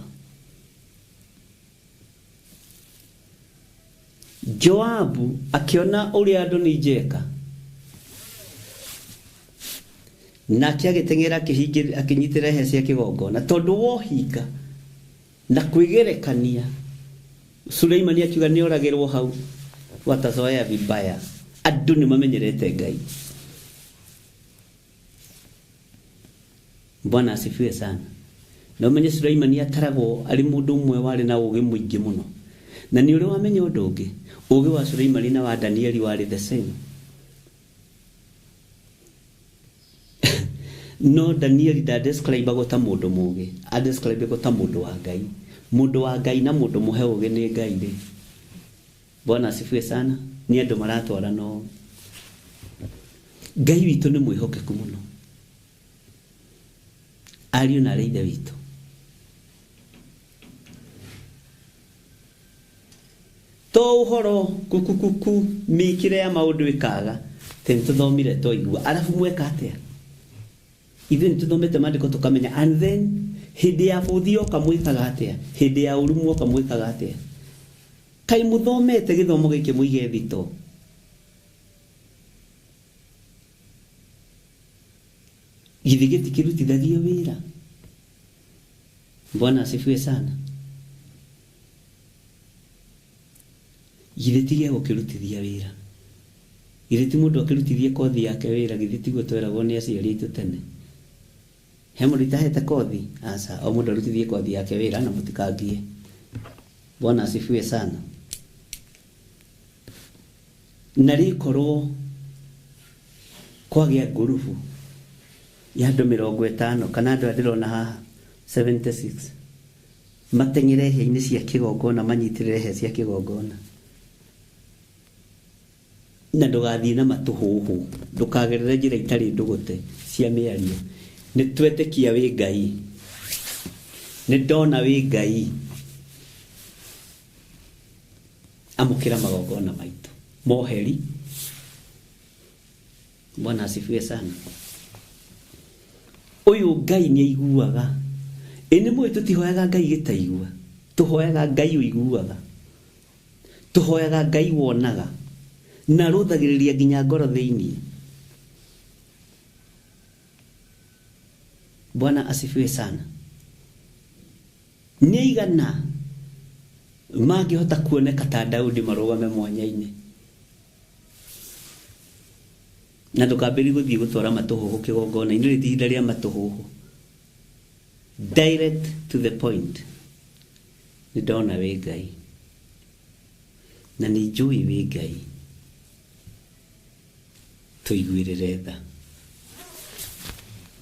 [SPEAKER 3] Joabu akĩona ũrĩa Adonija eka, nake agĩteng'era akĩnyitĩrĩra hĩa cia kĩgongona tondũ wa ũhinga na kwĩgerekania. Suleimani akiuga nĩ oragĩrwo hau, watazoea vibaya. Andũ nĩ mamenyerete Ngai. Bwana asifiwe sana. Na ũmenye Sulaimani ataragwo arĩ mũndũ ũmwe warĩ na ũgĩ mũingĩ mũno. Na nĩ ũrĩ wamenya ũndũ ũngĩ, ũgĩ wa Sulaimani na wa Danieli warĩ the same. No Danieli ndadescribagwo ta mũndũ mũgĩ, adescribagwo ta mũndũ wa Ngai. Mũndũ wa Ngai na mũndũ mũhe ũgĩ nĩ Ngai rĩ. Bwana asifiwe sana. Nĩ andũ maratwarana ũũ. Ngai witũ nĩ mwĩhokeku mũno. Ariũ na arĩ ithe witũ. To ũhoro kukukuku mĩkĩre ya maũndũ ĩkaga tĩ nĩtũthomire twaigua arabu mweka atĩa? Ithuĩ nĩtũthomete maandĩko tũkamenya. And then hĩndĩ ya bũthi yoka mwĩkaga atĩa? Hĩndĩ ya ũru mwoka mwĩkaga atĩa? Kaĩ mũthomete gĩthomo gĩkĩ mũige thito? Githĩ gĩtikĩrutithagio wĩra? Bwana asifiwe sana. Githĩ ti gĩa gũkĩrutithia wĩra? Githĩ ti mũndũ akĩrutithie kothi yake wĩra? Githĩ tiguo tweragwo nĩ aciari aitũ tene? He mũndũ itahete kothi? Aca, o mũndũ arutithie kothi yake wĩra na mũtikangie. Bwana asifiwe sana. Na rĩkorwo kwagĩa ngurubu ya andũ 50 kana andũ arĩa ndĩrona haha 76 mateng'ere hĩa-inĩ cia kĩgongona, manyitĩrĩre hĩa cia kĩgongona, na ndũgathiĩ na matũhũhũ, ndũkagerere njĩra itarĩ ndũgũte cia mĩario. Nĩ twetĩkia wĩ Ngai, nĩ ndona wĩ Ngai, amũkĩra magongona maitũ moheri. Bwana asifiwe sana. Ũyũ Ngai nĩ aiguaga. Ĩ nĩ mũĩ tũtihoyaga Ngai gĩtaigua, tũhoyaga Ngai ũiguaga, tũhoyaga Ngai wonaga na arũthagĩrĩria nginya ngoro thĩinĩ. Bwana asifiwe sana. Nĩ aigana mangĩhota kuoneka ta Daudi marũgame mwanya-inĩ? Na ndũkambĩrĩrie gũthiĩ gũtwara matũhũhũ kĩgongona-inĩ, rĩrĩ ti ihinda rĩa matũhũhũ. Direct to the point. Nĩ ndona wĩ Ngai na nĩ njũĩ wĩ Ngai, tũiguĩrĩre tha.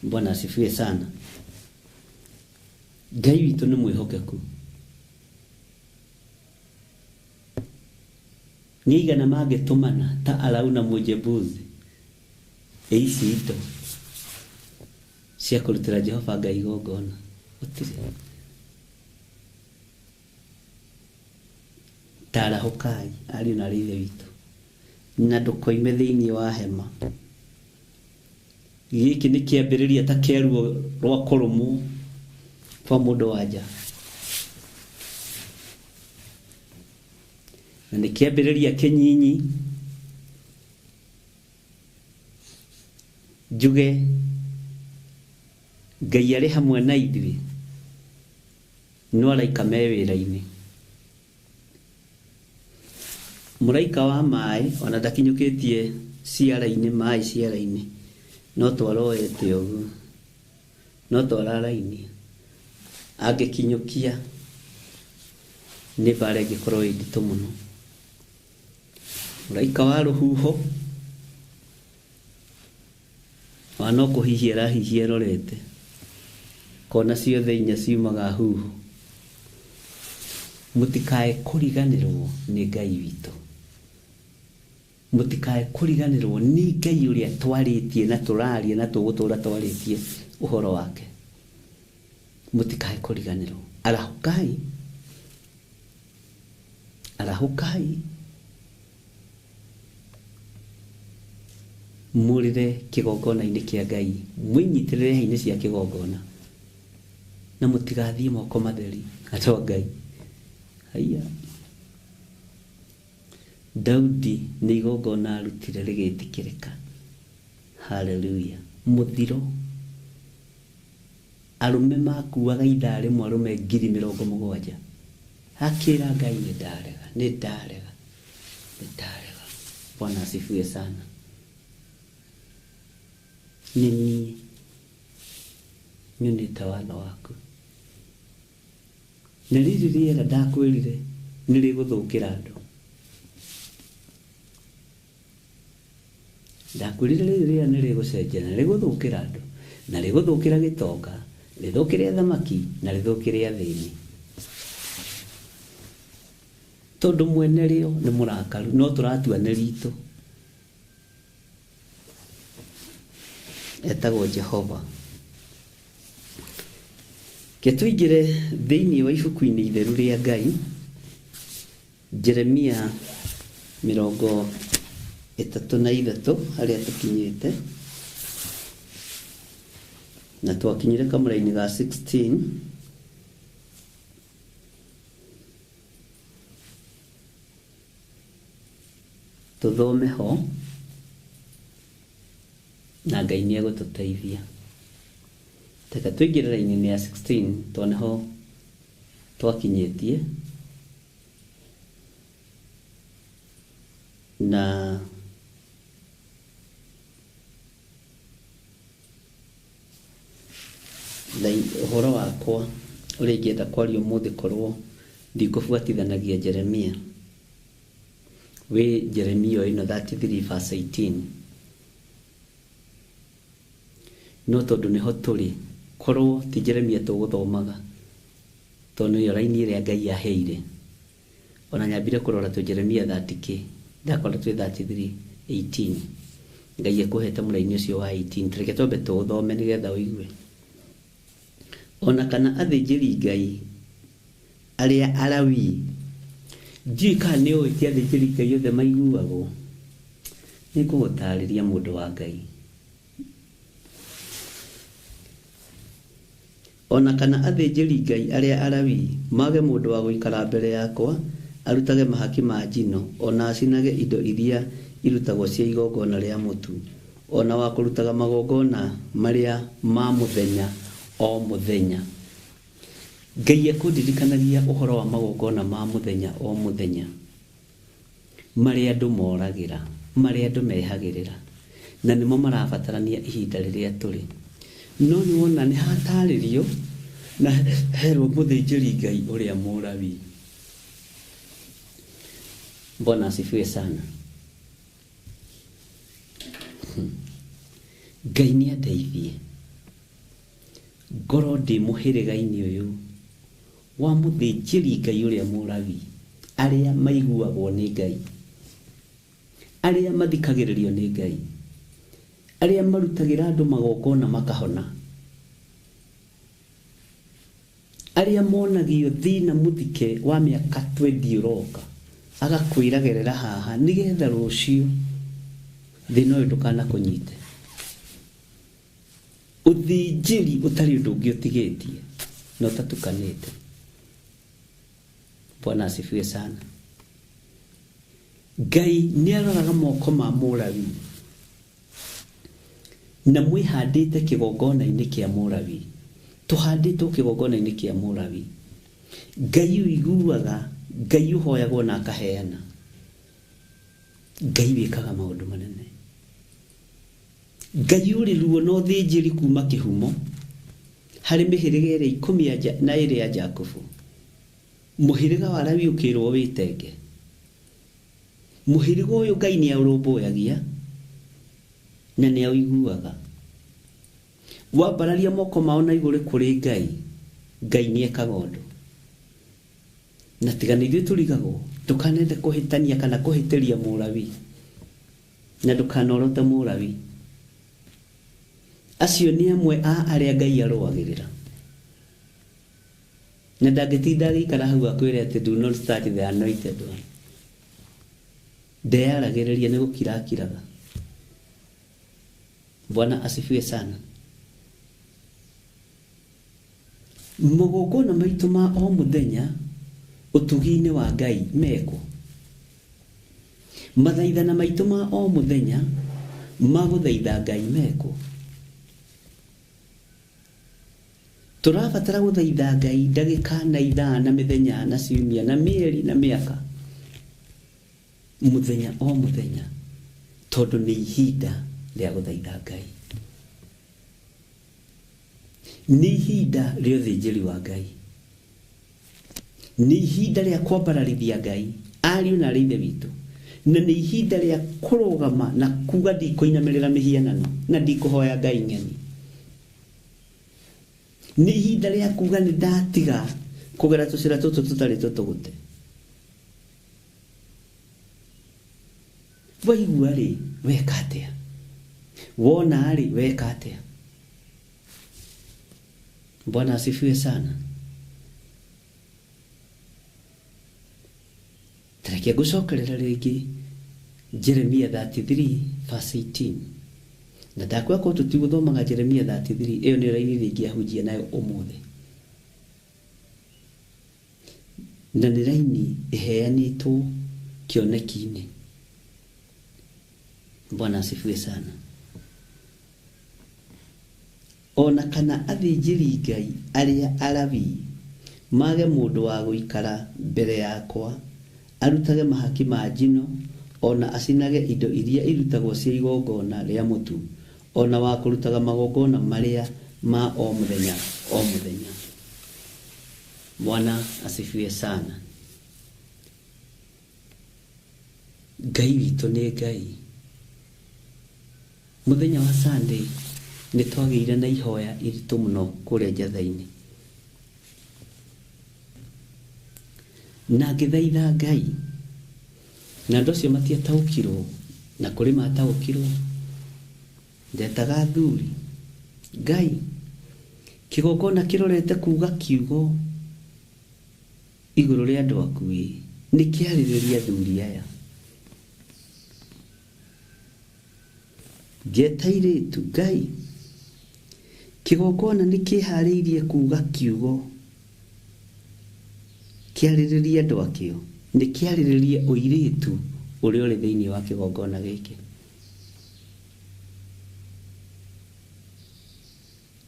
[SPEAKER 3] Bwana asifiwe sana. Ngai witũ nĩ mwĩhokeku. Nĩ aigana mangĩtũmana ta Arauna Mũjebusi ĩ ici indo cia kũrutĩra Jehova Ngai igongona? Gũtirĩ. Tarahũkai ariũ na arĩ ithe witũ, na ndũkoime thĩinĩ wa hema. Gĩkĩ nĩ kĩambĩrĩria ta kĩa ruo rwa kũrũmwo kwa mũndũ wa nja, na nĩ kĩambĩrĩria kĩnyinyi. Njuge Ngai arĩ hamwe na ithuĩ, no araika me wĩra-inĩ. Mũraika wa maĩ ona ndakinyũkĩtie ciara-inĩ, maĩ ciara-inĩ, no twaroete ũguo, no twararainia. Angĩkinyũkia nĩ mbara ĩngĩkorwo ĩ nditũ mũno. Mũraika wa rũhuho ona no kũhihia arahihia arorete, kona ciothe inya ciumaga huho. Mũtikae kũriganĩrwo nĩ Ngai witũ, mũtikae kũriganĩrwo nĩ Ngai ũrĩa twarĩtie na tũraria na tũgũtũra twarĩtie ũhoro wake. Mũtikae kũriganĩrwo. Arahũkai, arahũkai, mũrĩre kĩgongona-inĩ kĩa Ngai, mwĩnyitĩrĩre hĩa-inĩ cia kĩgongona, na mũtigathiĩ moko matheri andũ a Ngai. Haiya, Daudi nĩ igongona arutire rĩgĩtĩkĩrĩka. Haleluya. Mũthiro arũme makuaga ithaa rĩmwe, arũme 70,000. Akĩra Ngai nĩ ndarega, nĩ ndarega, nĩ ndarega. Bwana asifiwe sana. Nĩ niĩ nyonete watho waku. Na rĩrĩ rĩera ndakwĩrire nĩ rĩgũthũkĩra andũ. Ndakwĩrire rĩrĩ rĩera nĩ rĩgũcenjia na rĩgũthũkĩra andũ na rĩgũthũkĩra gĩtonga, rĩthũkĩre athamaki na rĩthũkĩre athĩni. Tondũ mwene rĩo nĩ mũrakaru no tũratua nĩ ritũ. Etagwo Jehova. Ke tũingĩre thĩinĩ wa ibuku-inĩ itheru rĩa Ngai, Jeremia 33 harĩa tũkinyĩte, na twakinyire kamũra-inĩ ga 16. Tũthome ho na Ngai nĩ egũtũteithia. Reke tũingĩre raini-inĩ ya 16 tondũ nĩho twakinyĩtie, na ũhoro wakwa ũrĩa ingĩenda kwaria ũmũthĩ korwo ndikũbuatithanagia Jeremia, wĩ Jeremia ĩno 33 verse 18. No tondũ nĩho tũrĩ, korwo ti Jeremia tũgũthomaga, tondũ nĩyo raini ĩrĩa Ngai aheire. Ona nyambire kũrora twĩ Jeremia 30k, ndakora twĩ 33 18. Ngai ekũhete mũraini ũcio wa 18. Reke twambe tũũthome nĩgetha ũigue. Ona kana athĩnjĩri Ngai arĩa Alawii, ndiũĩ kana nĩ ũĩ ti athĩnjĩri Ngai othe maiguagwo. Nĩngũgũtarĩria mũndũ wa Ngai. Ona kana athĩnjĩri Ngai arĩa Alawii mage mũndũ wa gũikara mbere yakwa arutage mahaki ma njino, ona acinage indo iria irutagwo cia igongona rĩa mũtu, ona wa kũrutaga magongona marĩa ma mũthenya o mũthenya. Ngai ekũndirikanagia ũhoro wa magongona ma mũthenya o mũthenya marĩa andũ moragĩra, marĩa andũ mehagĩrĩra, na nĩmo marabatarania ihinda rĩrĩa tũrĩ. No nĩ wona nĩ hatarĩrio na herwo mũthĩnjĩri Ngai ũrĩa Mũlawii. Bwana asifiwe sana. Ngai nĩ andeithie ngorwo ndĩ mũhĩrĩga-inĩ ũyũ wa mũthĩnjĩri Ngai ũrĩa Mũlawii, arĩa maiguagwo nĩ Ngai, arĩa mathikagĩrĩrio nĩ Ngai, arĩa marutagĩra andũ magongona makahona, arĩa monagio thĩna mũthike wa mĩaka 20 ũroka, agakwĩra gerera haha nĩgetha rũciũ thĩna ũyũ ndũkanakũnyite. Ũthĩnjĩri ũtarĩ ũndũ ũngĩ ũtigĩtie na ũtatukanĩte. Bwana asifiwe sana. Ngai nĩ aroraga moko ma Mũlawii na mwĩhandĩte kĩgongona-inĩ kĩa Mũlawii. Tũhandĩtwo kĩgongona-inĩ kĩa Mũlawii. Ngai ũiguaga, Ngai ũhoyagwo na akaheana, Ngai wĩkaga maũndũ manene, Ngai ũrĩ ruo na ũthĩnjĩri kuma kĩhumo harĩ mĩhĩrĩga ĩrĩa 12 ya Jakubu. Mũhĩrĩga wa Lawi ũkĩrwo wĩtenge. Mũhĩrĩga ũyũ Ngai nĩ aũrũmbũyagia na nĩ aũiguaga. Wambararia moko mao na igũrũ kũrĩ Ngai, Ngai nĩ ekaga ũndũ. Na tiga nĩ ithuĩ tũrigagwo, ndũkanende kũhĩtania kana kũhĩtĩria Mũlawii, na ndũkanorote Mũlawii. Acio nĩ amwe a arĩa Ngai arũagĩrĩra. Na ndangĩtinda agĩikara hau akwĩre atĩ do not start the anointed one. Ndeyaragĩrĩria nĩ gũkira akiraga. Bwana asifiwe sana. Magongona maitũ ma o mũthenya ũtugi-inĩ wa Ngai mekwo. Mathaithana maitũ ma o mũthenya ma gũthaitha Ngai mekwo. Tũrabatara gũthaitha Ngai ndagĩka na ithaa na mĩthenya na ciumia na mĩeri na mĩaka, mũthenya o mũthenya. Tondũ nĩ ihinda rĩa gũthaitha Ngai. Nĩ ihinda rĩa ũthĩnjĩri wa Ngai. Nĩ ihinda rĩa kwambararithia Ngai, ariũ na arĩ ithe witũ. Na nĩ ihinda rĩa kũrũgama na kuga ndikũinamĩrĩra mĩhianano na ndikũhoya Ngai ng'eni. Nĩ ihinda rĩa kuga nĩ ndatiga kũgera tũcĩra tũtũ tũtarĩ tũtũgũte. Waigua rĩ, weka atĩa? Wona rĩ, weka atĩa? Bwana asifiwe sana. Tareke ngũcokerera rĩngĩ Jeremia 33 verse 18. Na ndakwĩra korwo tũtigũthomaga Jeremia 33, ĩyo nĩyo raini ĩrĩa ingĩahunjia nayo ũmũthĩ. Na nĩ raini ĩheanĩtwo kĩoneki-inĩ. Bwana asifiwe sana. Ona kana athĩnjĩri Ngai arĩa Alawii mage mũndũ wa gũikara mbere yakwa arutage mahaki ma njino ona acinage indo iria irutagwo cia igongona rĩa mũtu ona wa kũrutaga magongona marĩa ma o mũthenya o mũthenya. Bwana asifiwe sana. Ngai witũ nĩ Ngai. Mũthenya wa Sunday nĩ twagĩire na ihoya iritũ mũno kũrĩa Njatha-inĩ. Na ngĩthaitha Ngai. Na andũ acio matiataũkirwo, na kũrĩ mataũkirwo. Ndetaga athuri. Ngai, kĩgongona kĩrorete kuga kiugo igũrũ rĩa andũ aku ĩ, nĩ kĩarĩrĩria athuri aya. Ngeta airĩtu, Ngai, kĩgongona nĩ kĩharĩirie kuga kiugo kĩarĩrĩria andũ akĩo, nĩ kĩarĩrĩrie ũirĩtu ũrĩa ũrĩ thĩinĩ wa kĩgongona gĩkĩ.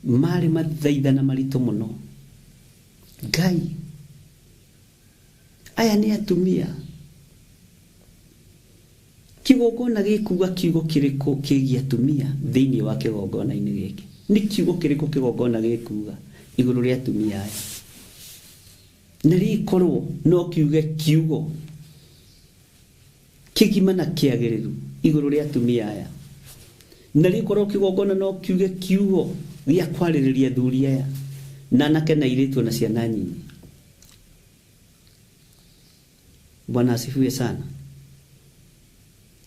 [SPEAKER 3] Marĩ mathaithana maritũ mũno. Ngai, aya nĩ atumia. Kĩgongona gĩkuga kiugo kĩrĩkũ kĩgiĩ atumia thĩinĩ wa kĩgongona-inĩ gĩkĩ? Nĩ kiugo kĩrĩkũ kĩgongona gĩkuga igũrũ rĩa atumia aya? Na rĩkorwo no kiuge kiugo kĩgima na kĩagĩrĩru igũrũ rĩa atumia aya. Na rĩkorwo kĩgongona no kiuge kiugo gĩa kwarĩrĩria athuri aya na anake na airĩtu na ciana nyinyi. Bwana asifiwe sana.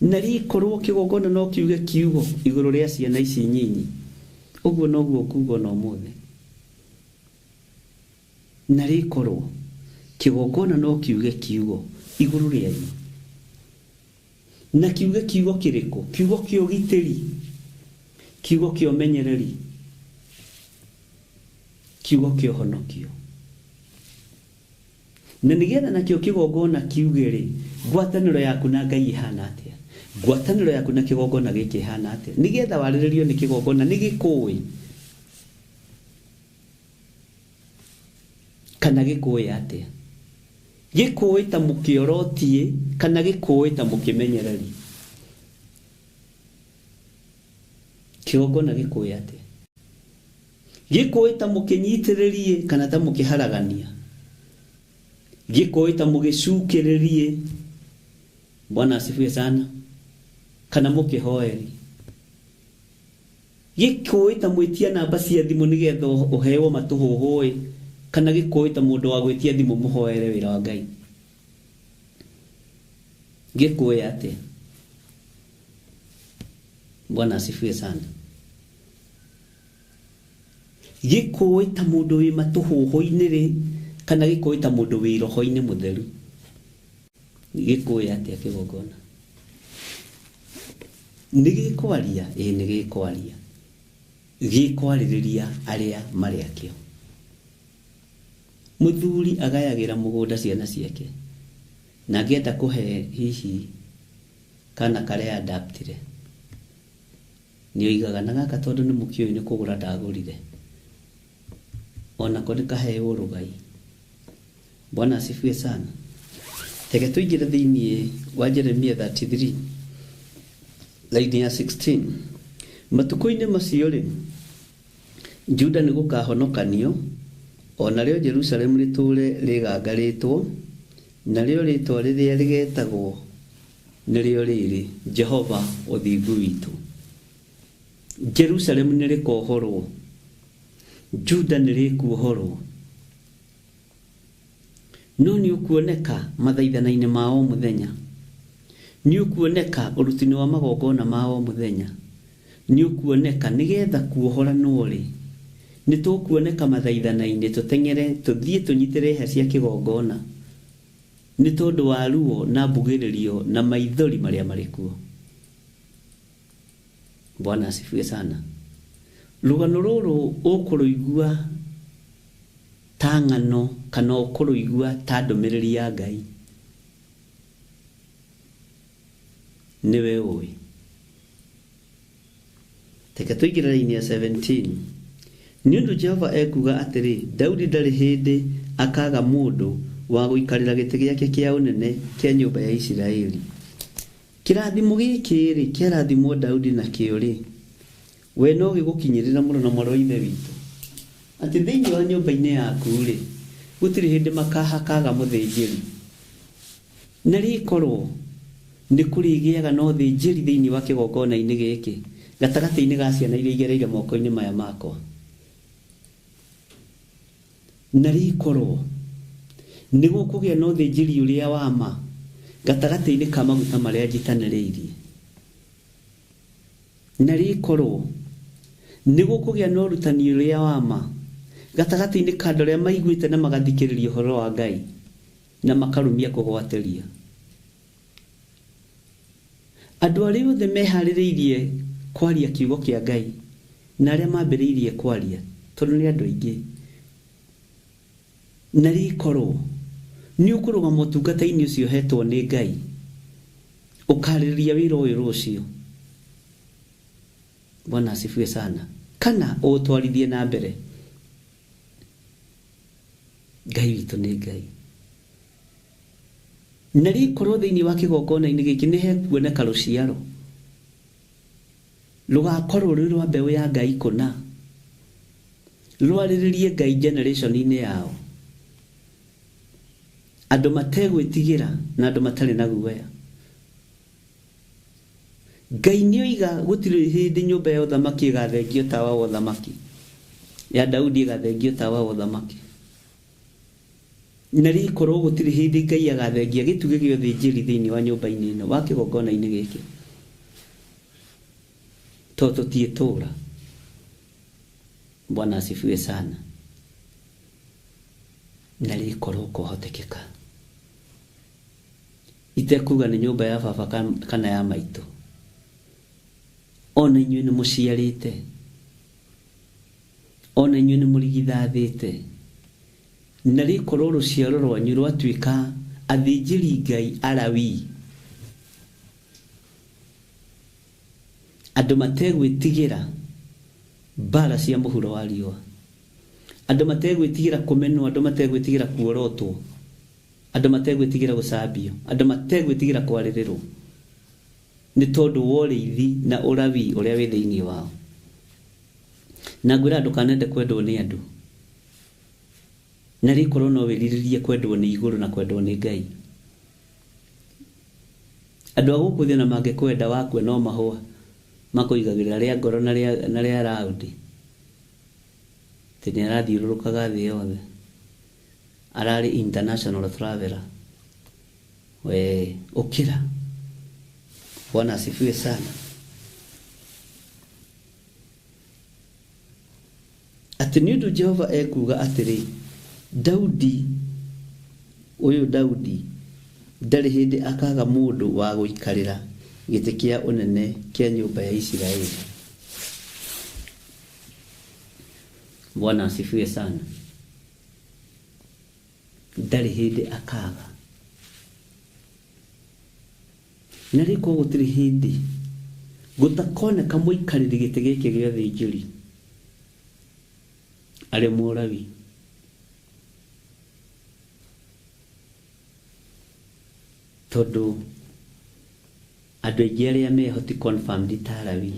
[SPEAKER 3] Na rĩkorwo kĩgongona no kiuge kiugo igũrũ rĩa ciana ici nyinyi, ũguo noguo nguga ona ũmũthĩ. Na rĩkorwo kĩgongona no kiuge kiugo igũrũ rĩanyu. Na kiuge kiugo kĩrĩkũ? Kiugo kĩa ũgitĩri, kiugo kĩa ũmenyereri, kiugo kĩa ũhonokio. Na nĩgetha nakĩo kĩgongona kiuge rĩ, ngwatanĩro yaku na Ngai ĩhana atĩa? Ngwatanĩro yaku na kĩgongona gĩkĩ ĩhana atĩa? Nĩgetha warĩrĩrio nĩ kĩgongona nĩ gĩkũĩ kana gĩkũĩ atĩa? Gĩkũĩ ta mũkĩorotie kana gĩkũĩ ta mũkĩmenyereri? Kĩgongona gĩkũĩ atĩa? Gĩkũĩ ta mũkĩnyitĩrĩrie kana ta mũkĩharagania? Gĩkũĩ ta mũgĩcukĩrĩrie? Bwana asifiwe sana. Kana mũkĩhoeri? Gĩkũĩ ta mwĩtia namba cia thimũ nĩgetha ũheo matũhũhũ-ĩ, kana gĩkũĩ ta mũndũ wa gwĩtia thimũ mũhoere wĩra wa Ngai? Gĩkũĩ atĩa? Bwana asifiwe sana. Gĩkũĩ ta mũndũ wĩ matũhũhũ-inĩ rĩ, kana gĩkũĩ ta mũndũ wĩ roho-inĩ mũtheru? Gĩkũĩ atĩa kĩgongona? Nĩ gĩkwaria? Ĩĩ nĩ gĩkwaria. Gĩkwarĩrĩria arĩa marĩ akĩo. Mũthuri agayagĩra mũgũnda ciana ciake, na angĩenda kũhe hihi kana karĩa adaptire, nĩ oigaga na gaka tondũ nĩ mũkĩũĩ nĩ kũgũra ndagũrire, onako nĩ kaheo rũgai. Bwana asifiwe sana. Reke tũingĩre thĩinĩ wa Jeremia 33. Raini ya 16, matukũ-inĩ macio rĩ, Juda nĩ gũkahonokanio, o narĩo Jerusalemu rĩtũũre rĩgangarĩtwo, narĩo rĩĩtwa rĩrĩa rĩgetagwo nĩrĩo rĩrĩ, Jehova ũthingu witũ. Jerusalemu nĩ rĩkohorwo, Juda nĩ rĩkuohorwo, no nĩ ũkuoneka mathaithana-inĩ ma o mũthenya, nĩ ũkuoneka ũruti-inĩ wa magongona ma o mũthenya, nĩ ũkuoneka nĩgetha kuohoranwo rĩ, nĩ tũkuoneka mathaithana-inĩ, tũteng'ere tũthiĩ tũnyitĩre hĩa cia kĩgongona nĩ tondũ wa ruo na mbugĩrĩrio na maithori marĩa marĩ kuo. Bwana asifiwe sana. Rũgano rũrũ ũkũrũigua ta ng'ano kana ũkũrũigua ta ndũmĩrĩri ya Ngai, nĩwe ũĩ. Reke tũingĩre raini ya 17. Nĩ ũndũ Jehova ekuuga atĩrĩ, Daudi ndarĩ hĩndĩ akaga mũndũ wa gũikarĩra gĩtĩ gĩake kĩa ũnene kĩa nyũmba ya Isiraeli. Kĩrathimo gĩkĩ rĩ, kĩarathimwo Daudi nakĩo rĩ, we no gĩgũkinyĩrĩra mũno na mwarĩ wa Ithe witũ, atĩ thĩinĩ wa nyũmba-inĩ yaku rĩ, gũtirĩ hĩndĩ makahakaga mũthĩnjĩri. Na rĩkorwo nĩ kũrĩgĩaga na ũthĩnjĩri thĩinĩ wa kĩgongona-inĩ gĩkĩ, gatagatĩ-inĩ ga ciana iria igereire moko-inĩ maya makwa. Na rĩkorwo nĩ gũkũgĩa na ũthĩnjĩri ũrĩa wa ma gatagatĩ-inĩ ka maguta marĩa njitanĩrĩirie. Na rĩkorwo nĩ gũkũgĩa na ũrutani ũrĩa wa ma gatagatĩ-inĩ ka andũ arĩa maiguĩte na magathikĩrĩria ũhoro wa Ngai na makarũmia kũgwatĩria. Andũ arĩa othe meharĩrĩirie kwaria kiugo kĩa Ngai na arĩa mambĩrĩirie kwaria, tondũ nĩ andũ aingĩ. Na rĩkorwo nĩ ũkũrũgama ũtungata-inĩ ũcio ũhetwo nĩ Ngai, ũkarĩrĩria wĩra ũyũ rũciũ. Bwana asifiwe sana. Kana ũũtwarithie na mbere. Ngai witũ nĩ Ngai. Na rĩkorwo thĩinĩ wa kĩgongona-inĩ gĩkĩ nĩ hekuoneka rũciaro rũgakorwo rwĩ rwa mbeũ ya Ngai kũna, rwarĩrĩrie Ngai generation-inĩ yao, andũ mategwĩtigĩra na andũ matarĩ na guoya. Ngai nĩ oiga gũtirĩ hĩndĩ nyũmba ya ũthamaki ĩgathengio tawa wa ũthamaki, ya Daudi ĩgathengio tawa wa ũthamaki. Na rĩkorwo gũtirĩ hĩndĩ Ngai agathengia gĩtugĩ gĩa ũthĩnjĩri thĩinĩ wa nyũmba-inĩ ĩno, wa kĩgongona-inĩ gĩkĩ, tondũ tũtiĩtũra. Bwana asifiwe sana. Na rĩkorwo kwahotekeka, itekuga nĩ nyũmba ya baba kana ya maitũ, ona inyuĩ nĩ mũciarĩte, ona inyuĩ nĩ mũrigithathĩte, na rĩkorwo rũciaro rwanyu rwatuĩka athĩnjĩri Ngai Alawi, andũ mategwĩtigĩra mbara cia mũhuro wa riũa, andũ mategwĩtigĩra kũmenwo, andũ mategwĩtigĩra kuorotwo, andũ mategwĩtigĩra gũcambio, andũ mategwĩtigĩra kwarĩrĩrwo, nĩ tondũ wa ũrĩithi na ũrawi ũrĩa wĩ thĩinĩ wao. Na ngwĩra ndũkanende kwendwo nĩ andũ, na rĩkorwo no wĩrirĩrie kwendwo nĩ igũrũ na kwendwo nĩ Ngai. Andũ a gũkũ thĩ ona mangĩkwenda wakua no mahũa makũigagĩrĩra rĩa ngoro na rĩa raundi, atĩ nĩ arathiũrũrũkaga thĩ yothe, ararĩ international traveler. We ũkĩra. Bwana asifiwe sana. Atĩ nĩ ũndũ Jehova ekuuga atĩrĩ, Daudi ũyũ Daudi ndarĩ hĩndĩ akaga mũndũ wa gũikarĩra gĩtĩ kĩa ũnene kĩa nyũmba ya Isiraeli. Bwana asifiwe sana. Ndarĩ hĩndĩ akaga. Na rĩkorwo gũtirĩ hĩndĩ gũtakoneka mũikarĩri gĩtĩ gĩkĩ gĩa ũthĩnjĩri arĩ Mũlawi. Tondũ Andũ aingĩ arĩa meho ti confirmed ta Alawi.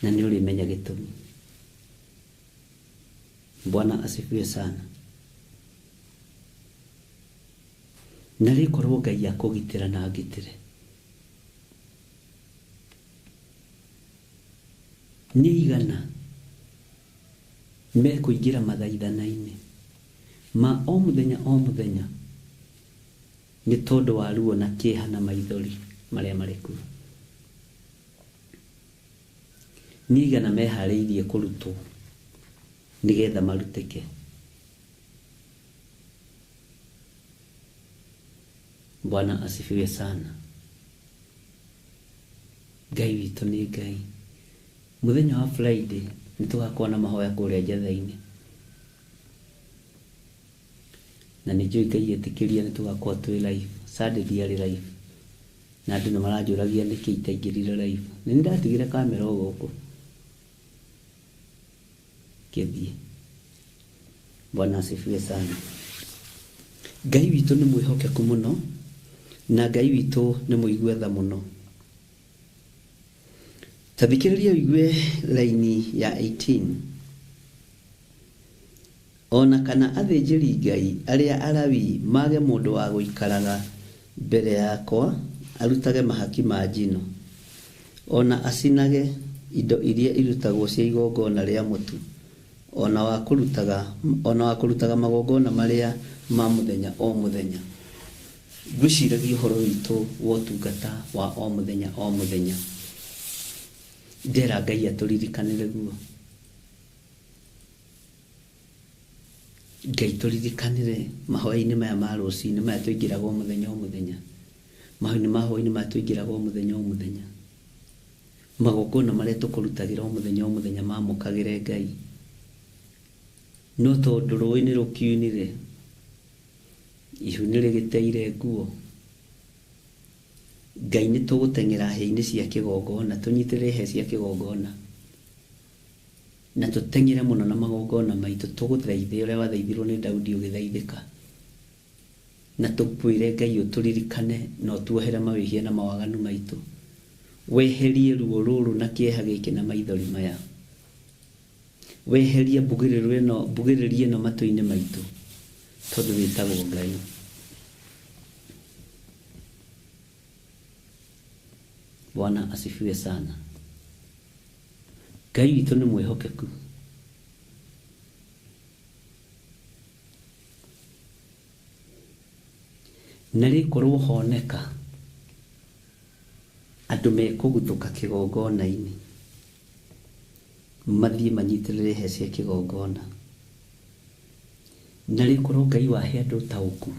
[SPEAKER 3] Na nĩ ũrĩmenya gĩtũmi. Bwana asifiwe sana. Na rĩkorwo Ngai akũgitĩra na angitĩre. Nĩ igana mekũingĩra mathaithana-inĩ ma o mũthenya o mũthenya nĩ tondũ wa ruo na kĩeha na maithori marĩa marĩ kuo. Nĩ igana meharĩirie kũrutwo nĩgetha marutĩke. Bwana asifiwe sana. Ngai witũ nĩ Ngai. Mũthenya wa Friday nĩ tũgakorwo na mahoya kũrĩa Njatha-inĩ. Na nĩ njũĩ Ngai etĩkĩria nĩ tũgakorwo twĩ live. Sunday ndiarĩ live. Na andũ nĩ maranjũragia nĩkĩ itaingĩrire live. Nĩ ndatigire kamera o gũkũ. Kĩthiĩ. Bwana asifiwe sana. Ngai witũ nĩ mwĩhokeku mũno na Ngai witũ nĩ mũigua tha mũno. Ta thikĩrĩria ũigue raini ya 18. Ona kana athĩnjĩri Ngai arĩa Alawi mage mũndũ wa gũikaraga mbere yakwa arutage mahaki ma njino, ona acinage indo iria irutagwo cia igongona rĩa mũtu, ona wa kũrutaga magongona marĩa ma mũthenya o mũthenya. Ngwĩciragia ũhoro witũ wa ũtungata wa o mũthenya o mũthenya. Ndera Ngai atũririkanĩre guo. Ngai tũririkanĩre mahoya-inĩ maya ma rũcinĩ maya tũingĩraga o mũthenya o mũthenya. Mahoya-inĩ ma hwaĩ-inĩ maya tũingĩraga o mũthenya o mũthenya. Magongona marĩa tũkũrutagĩra o mũthenya o mũthenya mamũkagĩre Ngai. No tondũ rũĩ nĩ rũkiunire, ihu nĩ rĩgĩteire nguo, Ngai nĩ tũgũteng'era hĩa-inĩ cia kĩgongona, tũnyitĩrĩre hĩa cia kĩgongona, na tũteng'ere mũno na magongona maitũ, tũgũthaithe ũrĩa wathaithirwo nĩ Daudi ũgĩthaithĩka, na tũkwĩre Ngai ũtũririkane na ũtuohere mawĩhia na mawaganu maitũ, weherie ruo rũrũ na kĩeha gĩkĩ na maithori maya, weherie mbugĩrĩrio ĩno matũ-inĩ maitũ, tondũ wĩtagwo Ngai. Bwana asifiwe sana. Ngai witũ nĩ mwĩhokeku. Na rĩkorwo honeka andũ mekũguthũka kĩgongona-inĩ mathiĩ manyitĩrĩre hĩa cia kĩgongona. Na rĩkorwo Ngai wahe andũ ũtaũku,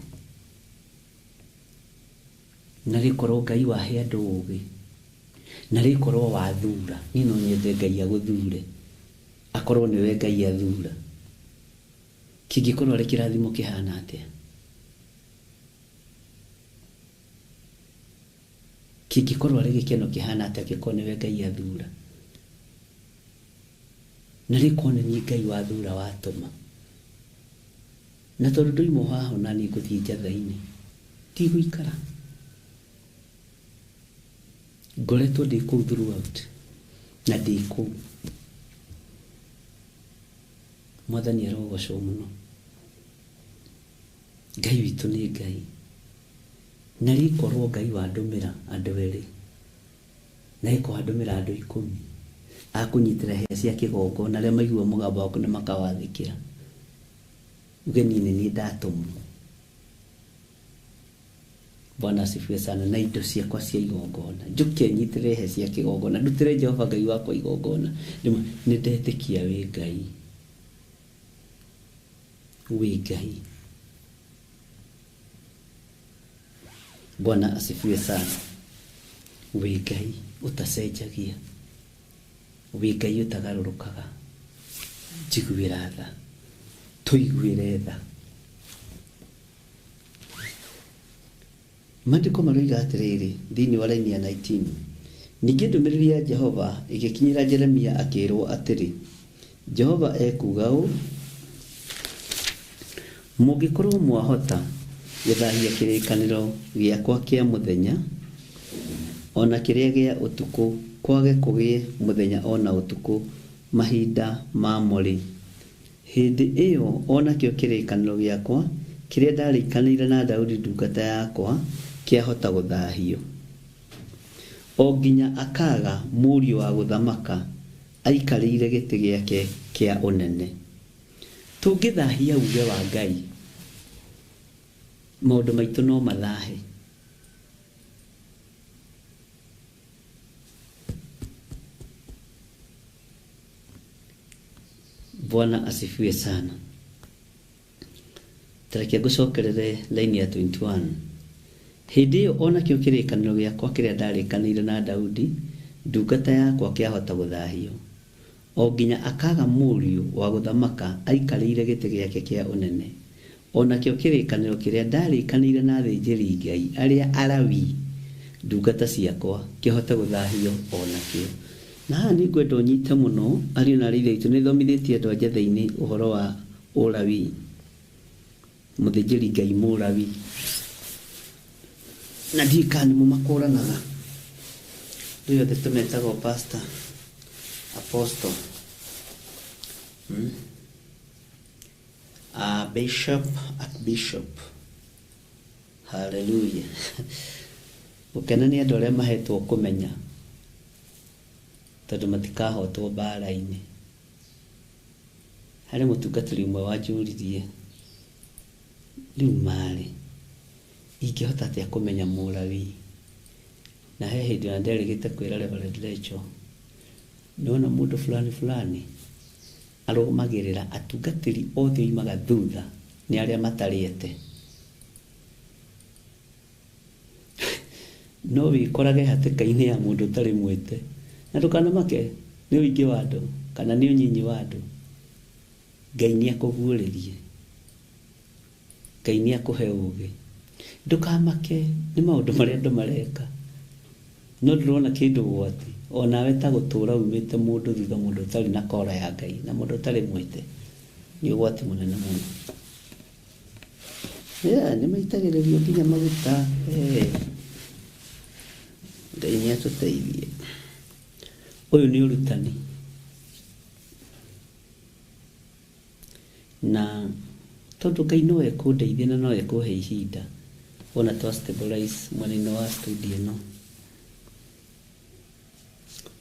[SPEAKER 3] na rĩkorwo Ngai wahe andũ ũũgĩ, na rĩkorwo wathura. Niĩ no nyende Ngai agũthure, akorwo nĩwe Ngai athura. Kĩngĩkorwo arĩ kĩrathimo kĩhana atĩa? Kĩngĩkorwo arĩ gĩkeno kĩhana atĩa angĩkorwo nĩwe Ngai athura? Na rĩkorwo nĩ niĩ Ngai wathura watũma. Na tondũ ndoima haha ona niĩ ngũthiĩ Njatha-inĩ, ndigũikara. Ngoretwo ndĩ kũu throughout, na ndĩ kũu. Mwathani arogocwo mũno. Ngai witũ nĩ Ngai. Na rĩkorwo Ngai wandũmĩra andũ erĩ, na ĩkorwo andũmĩra andũ 10 akũnyitĩra hĩa cia kĩgongona, arĩa maigua mũgambo waku nĩ makawathĩkĩra. Uge niĩ nĩ niĩ ndatũmwo. Bwana asifiwe sana. Na indo ciakwa cia igongona, njũke nyitĩrĩre hĩa cia kĩgongona, ndutĩre Jehova Ngai wakwa igongona. Nĩ ndetĩkia wĩ Ngai, wĩ Ngai. Bwana asifiwe sana. Wĩ Ngai ũtacenjagia, wĩ Ngai ũtagarũrũkaga. Njiguĩra tha, tũiguĩre tha. Maandĩko maroiga atĩrĩrĩ thĩinĩ wa raini ya 19. Ningĩ ndũmĩrĩri ya Jehova ĩgĩkinyĩra Jeremia akĩĩrwo atĩrĩ, Jehova ekuuga ũũ, mũngĩkorwo mwahota Gũthahia kĩrĩkanĩro gĩakwa kĩa mũthenya, o na kĩrĩa gĩa ũtukũ, kwage kũgĩe mũthenya o na ũtukũ mahinda mamo-rĩ, hĩndĩ ĩo o nakĩo kĩrĩkanĩro gĩakwa kĩrĩa ndarĩkanĩire na Daudi ndungata yakwa kĩahota gũthahio. O nginya akaaga mũriũ wa gũthamaka aikarĩire gĩtĩ gĩake kĩa ũnene. Tũngĩthahia uge wa Ngai, maũndũ maitũ no mathahe. Bwana asifiwe sana. Tareke ngũcokerere line ya 21. Hĩndĩ ĩyo o nakĩo kĩrĩkanĩro gĩakwa kĩrĩa ndarĩkanĩire na Daudi ndungata yakwa kĩahota gũthahio, o nginya akaaga mũriũ wa gũthamaka aikarĩire gĩtĩ gĩake kĩa ũnene. O nakĩo kĩrĩkanĩro kĩrĩa ndarĩkanĩire na athĩnjĩri-Ngai arĩa Alawii ndungata ciakwa kĩhote gũthahio o nakĩo. Na haha nĩ ngwenda ũnyite mũno ariũ na aarĩ a Ithe witũ, nĩ thomithĩtie andũ a Njatheinĩ ũhoro wa Ũlawii, mũthĩnjĩri-Ngai Mũlawii, na ndiũĩ kana nĩ mũmakũranaga. Rĩu othe tũmetagwo pastor, apostle, bishop, archbishop. Hallelujah. Gũkena nĩ andũ arĩa mahetwo kũmenya, tondũ matikahotwo mbara-inĩ. Harĩ mũtungatĩri ũmwe wanjũririe, rĩu marĩ, ingĩhota atĩa kũmenya Mũlawii? Na he hĩndĩ ona nderĩgĩte kwĩra Reverend Rachel, nĩwona mũndũ fulani fulani arũmagĩrĩra atungatĩri othe oimaga thutha nĩ arĩa matarĩete. No wĩkorage hatĩka-inĩ ya mũndũ ũtarĩ mwĩte. Na ndũkanamake nĩ ũingĩ wa andũ kana nĩ ũnyinyi wa andũ. Ngai nĩ akũguũrĩrie. Ngai nĩ akũhe ũũgĩ. Ndũkamake nĩ maũndũ marĩa andũ mareka. No ndũrona kĩndũ ũgwati. O nawe ta gũtũũra umĩte mũndũ thutha mũndũ ũtarĩ na kora ya Ngai na mũndũ ũtarĩ mwĩte. Nĩ ũgwati mũnene mũno. Yeah, nĩ maitagĩrĩrio nginya maguta. Hey. Ngai nĩ atũteithie. Ũyũ nĩ ũrutani. Na tondũ Ngai no ekũndeithia na no ekũhe ihinda wona twa stabilize mwena-inĩ wa studio ĩno,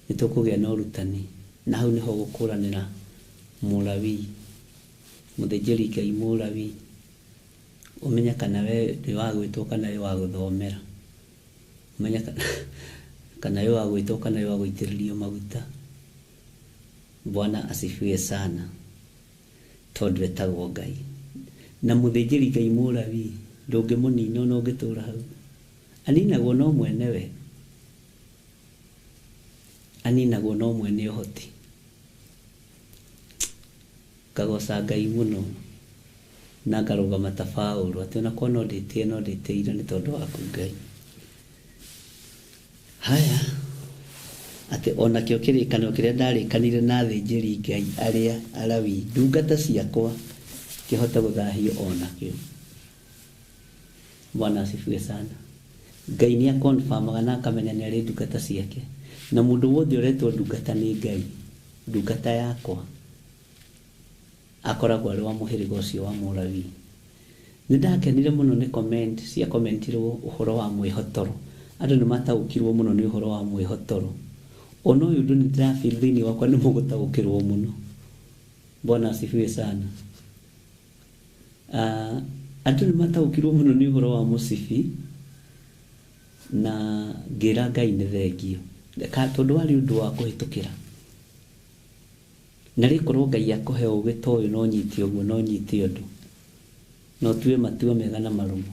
[SPEAKER 3] nĩ tũkũgĩa na ũrutani, na hau nĩho gũkũranĩra Mũlawii, mũthĩnjĩri Ngai Mũlawii, ũmenye kana we wĩ wa gwĩtwo kana wĩ wa gũthomera, ũmenye kana wĩ wa gwĩtwo kana wĩ wa gũitĩrĩrio maguta. Bwana asifiwe sana, tondũ etagwo Ngai. Na mũthĩnjĩri Ngai Mũlawii ndũngĩmũnina ona ũngĩtũra hau, aninagwo no mwenewe, aninagwo no mwene ũhoti. Ngagoca Ngai mũno na ngarũgama ta Paũlũ atĩ onakorwo no ndĩtĩe no ndĩtĩire nĩ tondũ waku Ngai. Haya, atĩ onakĩo kĩrĩkanĩro kĩrĩa ndarĩkanire na athĩnjĩri Ngai arĩa Alawii ndungata ciakwa kĩhote gũthahio onakĩo. Bwana asifiwe sana. Ngai nĩ akonfirmaga na akamenya nĩ arĩ ndungata ciake. Na mũndũ wothe ũretwo ndungata nĩ Ngai, ndungata yakwa, akoragwo arĩ wa mũhĩrĩga ũcio wa Mũlawii. Nĩ ndakenire mũno nĩ comment cia commentirwo ũhoro wa mwĩhotoro. Andũ nĩ mataũkirwo mũno nĩ ũhoro wa mwĩhotoro. Ona ũyũ ũndũ nĩ ndĩrafeel thĩinĩ wakwa nĩ mũgũtaũkĩrwo mũno. Bwana asifiwe sana. Andũ nĩ mataũkirwo mũno nĩ ũhoro wa mũcibi na ngĩra Ngai nĩ thengio. Tondũ warĩ ũndũ wa kũhĩtũkĩra. Na rĩkorwo Ngai akũhe ũũgĩ ta ũyũ no nyite ũguo no nyite ũndũ. Na ũtue matua mega na marũmu.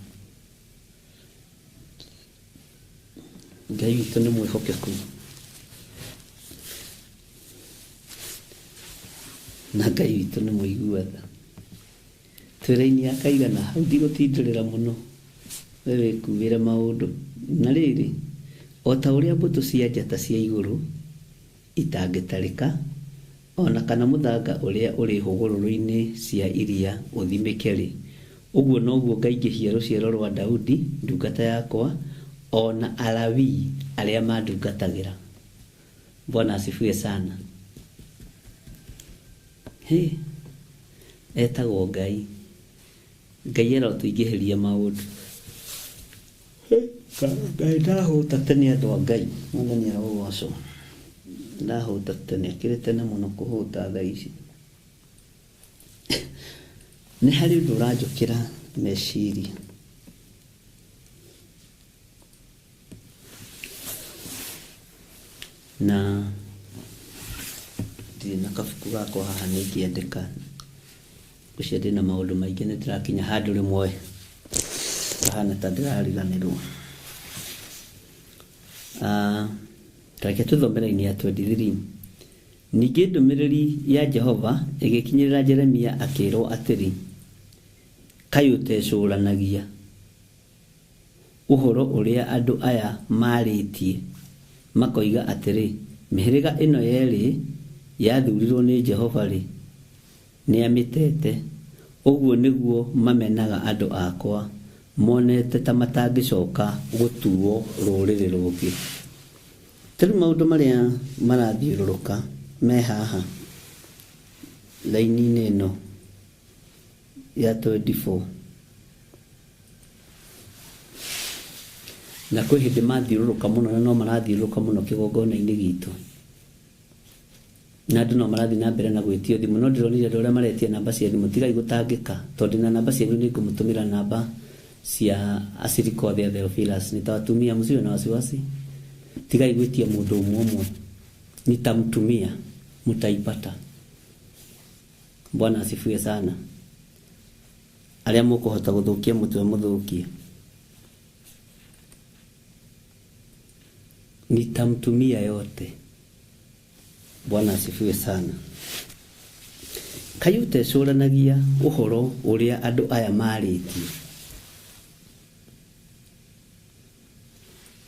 [SPEAKER 3] Ngai witũ nĩ mwĩhokeku. Na Ngai witũ nĩ mũigua tha. Twĩ raini ya kaigana hau ndigũtindĩrĩra mũno. We wĩkuĩre maũndũ. Na rĩrĩ, o ta ũrĩa mbũtũ cia njata cia igũrũ itangĩtarĩka, ona kana mũthanga ũrĩa ũrĩ hũgũrũrũ-inĩ cia iria ũthimĩke-rĩ, Ũguo noguo ngaingĩhia rũciaro rwa Daudi ndungata yakwa, o na Alawii arĩa mandungatagĩra. Bwana asifiwe sana. Hĩ, etagwo Ngai. Ngai arotũingĩhĩria maũndũ. Ngai ndahũta tene andũ a Ngai. Mwathani arogocwo. Ndahũta tene, akĩrĩ tene mũno kũhũta thaa ici. Nĩ harĩ ũndũ ũranjũkĩra meciria. Na ndirĩ na kabuku gakwa haha nĩ ingĩandĩka. Ngwĩciria ndĩna maũndũ maingĩ nĩ ndĩrakinya handũ rĩmwe hahana ta ndĩrariganĩrwo. Reke tũthome raini ya 23. Ningĩ ndũmĩrĩri ya Jehova ĩgĩkinyĩrĩra Jeremia akĩĩrwo atĩrĩ, Kaĩ ũtecũranagia ũhoro ũrĩa andũ aya maarĩtie, makoiga atĩrĩ, 'Mĩhĩrĩga ĩno yeerĩ yathuurirwo nĩ Jehova-rĩ, nĩamĩtete'? Ũguo nĩguo mamenaga andũ akwa, monete ta matangĩcooka gũtuuo rũrĩrĩ rũngĩ. Ta rĩu maũndũ marĩa marathiũrũrũka me haha raini-inĩ ĩno ya 24. Na kwĩ hĩndĩ mathiũrũrũka mũno na no marathiũrũrũka mũno kĩgongona-inĩ gitũ. Na andũ no marathiĩ na mbere na gwĩtio thimũ no ndĩronire andũ arĩa maretia namba cia thimũ tigai gũtangĩka tondũ ndĩna namba cianyu nĩ ngũmũtũmĩra namba cia acirika othe a Theophilus. Nitawatumia msiwe na wasiwasi. Tigai gwĩtia mũndũ ũmwe ũmwe. Nitamtumia mtaipata. Bwana asifiwe sana. Arĩa mũkũhota gũthũkia mũtwe mũthũkie. Nitamtumia yote. Bwana asifiwe sana. Kaĩ ũtecũranagia ũhoro ũrĩa andũ aya marĩtie?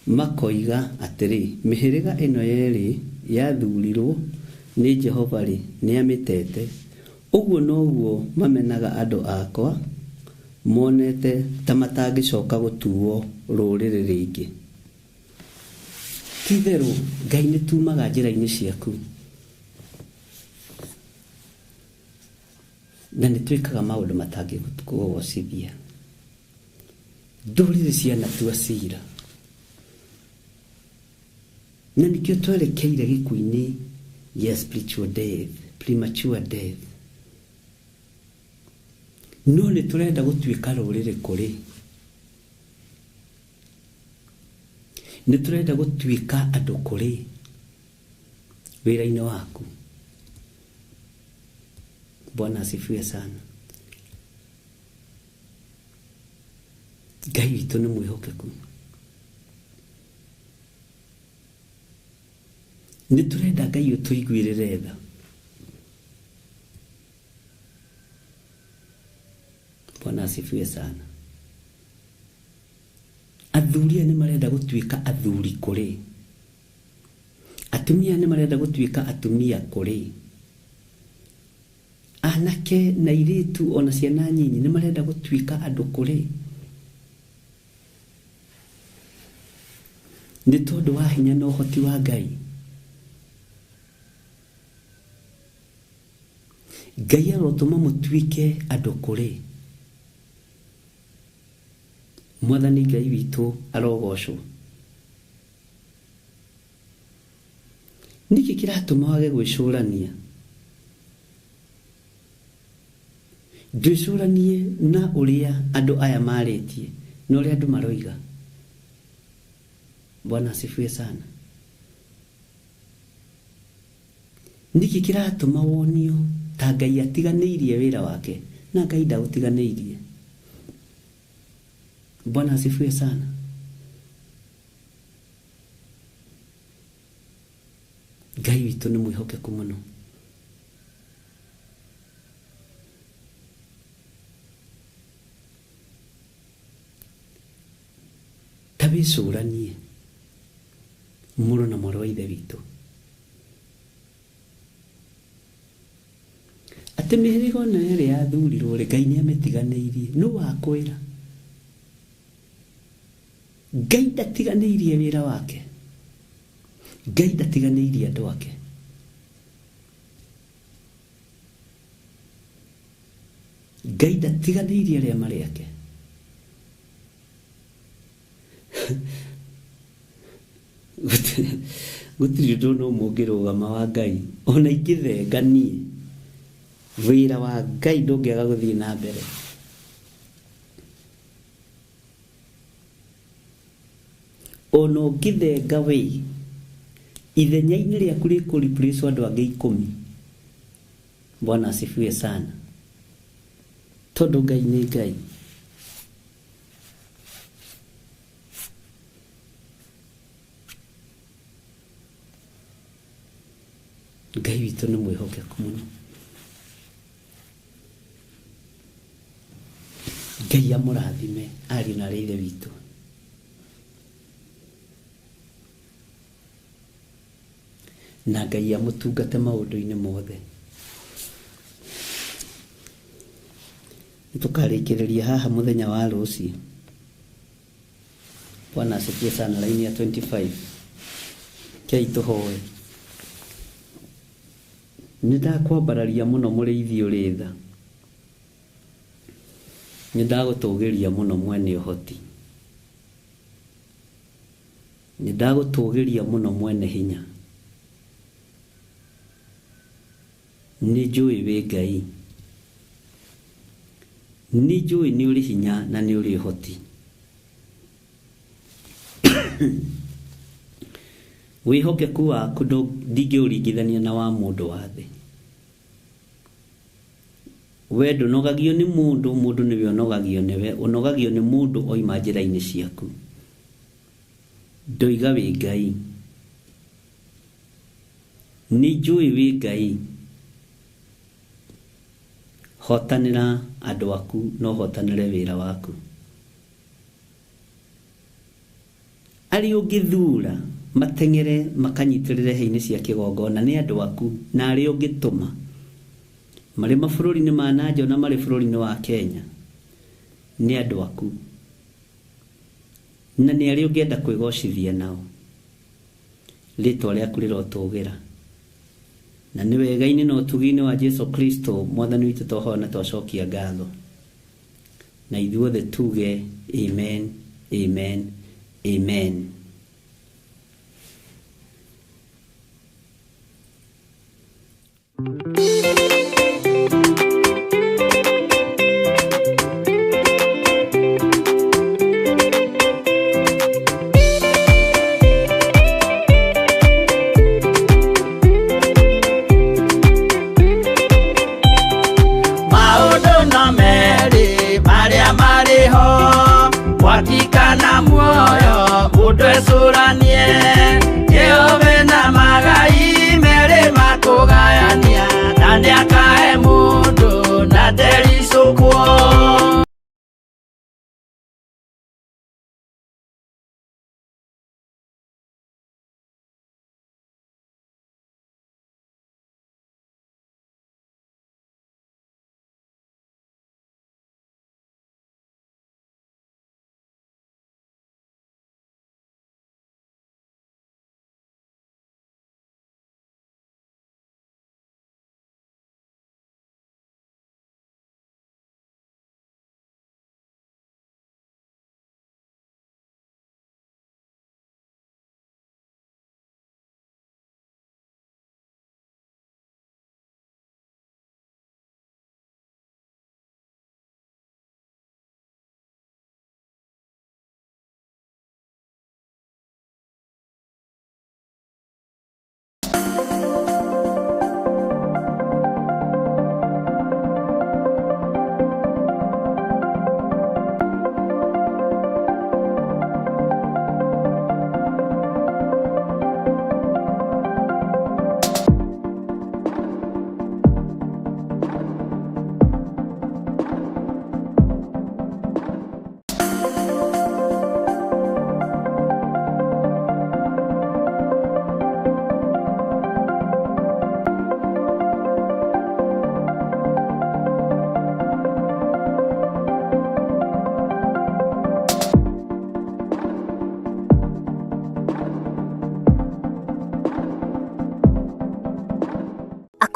[SPEAKER 3] Makoiga atĩrĩ, mĩhĩrĩga ĩno yeerĩ yathuurirwo nĩ Jehova-rĩ, nĩamĩtete. Ũguo noguo mamenaga andũ akwa, monete ta matangĩcooka gũtuo rũrĩrĩ rĩngĩ. Ti-itherũ Ngai nĩtuumaga njĩra-inĩ ciaku, na nĩtwĩkaga maũndũ matangĩkũgoocithia. Ndũrĩrĩ cianatua ciira, na nĩkĩo twerekeire gĩkuũ-inĩ gĩa spiritual death, premature death. No nĩ tũrenda gũtuĩka rũrĩrĩ kũrĩ. Nĩ tũrenda gũtuĩka andũ kũrĩ wĩra-inĩ waku. Bwana asifiwe sana. Ngai witũ nĩ mwĩhokeku. Nĩ tũrenda Ngai ũtũiguĩrĩre tha. Bwana asifiwe sana. Athuri aya nĩ marenda gũtuĩka athuri kũrĩ. Atumia nĩ marenda gũtuĩka atumia kũrĩ. Anake na airĩtu ona ciana nyinyi nĩ marenda gũtuĩka andũ kũrĩ. Nĩ tondũ wa hinya na ũhoti wa Ngai. Ngai arotũma mũtuĩke andũ kũrĩ. Mwathani Ngai witũ arogocwo. Nĩkĩ kĩratũma wage gwĩcũrania? Ndwĩcũranie na ũrĩa andũ aya marĩtie na ũrĩa andũ maroiga. Bwana asifiwe sana. Nĩkĩ kĩratũma wonio ta Ngai atiganĩirie wĩra wake na Ngai ndaũtiganĩirie? Bwana asifiwe sana. Ngai witũ nĩ mwĩhokeku mũno. Ta wĩcũranie mũrũ na mwarĩ wa Ithe witũ. Atĩ mĩhĩrĩga ĩno ĩrĩ yathurirwo rĩ, Ngai nĩ amĩtiganĩirie. Nũ wakwĩra? Ngai ndatiganĩirie wĩra wake. Ngai ndatiganĩirie andũ ake. Ngai ndatiganĩirie arĩa marĩ ake. Gũtirĩ ũndũ ona ũmwe ũngĩrũgama wa Ngai. Ona ingĩthenga niĩ, wĩra wa Ngai ndũngĩaga gũthiĩ na mbere. Ona ũngĩthenga we, ithenya-inĩ rĩaku rĩkũ replace andũ angĩ 10. Bwana asifiwe sana. Tondũ Ngai nĩ Ngai. Ngai witũ nĩ mwĩhokeku mũno. Ngai amũrathime ariũ na arĩ ithe witũ. Na Ngai amũtungate maũndũ-inĩ mothe. Nĩtũkarĩkĩrĩria haha mũthenya wa rũciũ. Bwana asifiwe sana. Line ya 25. Kei tũhoe. Nĩndakwambararia mũno mũrĩithi ũrĩ tha. Nĩndagũtũgĩria mũno mwene ũhoti. Nĩndagũtũgĩria mũno mwene hinya. Nĩnjũĩ wĩ Ngai. Nĩnjũĩ nĩ ũrĩ hinya na nĩ ũrĩ ũhoti. Wĩhokeku waku ndingĩũringithania na wa mũndũ wa thĩ. We ndũnogagio nĩ mũndũ, mũndũ nĩwe ũnogagio nĩwe. Ũnogagio nĩ mũndũ oima njĩra-inĩ ciaku. Ndoiga wĩ Ngai. Nĩnjũĩ wĩ Ngai. Hotanĩra andũ aku na ũhotanĩre wĩra waku. Arĩa ũngĩthuura mateng'ere makanyitĩrĩre hĩ-inĩ cia kĩgongona nĩ andũ aku, na arĩa ũngĩtũma marĩ mabũrũri-inĩ ma na nja na marĩ bũrũri-inĩ wa Kenya nĩ andũ aku, na nĩ arĩa ũngĩenda kwĩgocithia nao. Rĩtwa rĩaku rĩrotũgĩra. Na nĩ wega-inĩ na ũtugi-inĩ wa Jesu Kristo Mwathani witũ twahoya na twacokia ngatho. Na ithuothe tuge amen, amen, amen.
[SPEAKER 2] Maũndũ no merĩ marĩa marĩ ho, mwaki kana muoyo, mũndũ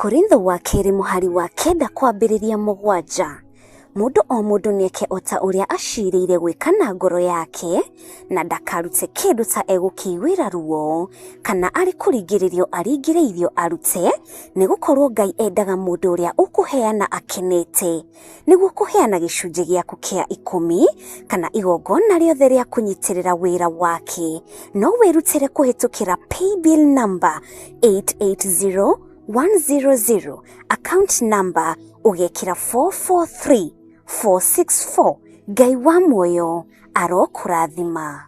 [SPEAKER 1] Akorintho wa kerĩ mũhari wa kenda kwambĩrĩria 7. Mũndũ o mũndũ nĩeke o ta ũrĩa acirĩire gwĩka na ngoro yake, na ndakarute kĩndũ ta egũkĩiguĩra ruo, kana arĩ kũringĩrĩrio aringĩrĩirio arute, nĩgũkorwo Ngai endaga mũndũ ũrĩa ũkũheana akenete. Nĩguo kũheana gĩcunjĩ gĩaku kĩa 10 kana igongona rĩothe rĩa kũnyitĩrĩra wĩra wake, no wĩrutĩre kũhĩtũkĩra paybill number 880100, account number ũgekĩra 443464. Ngai wa muoyo arokũrathima.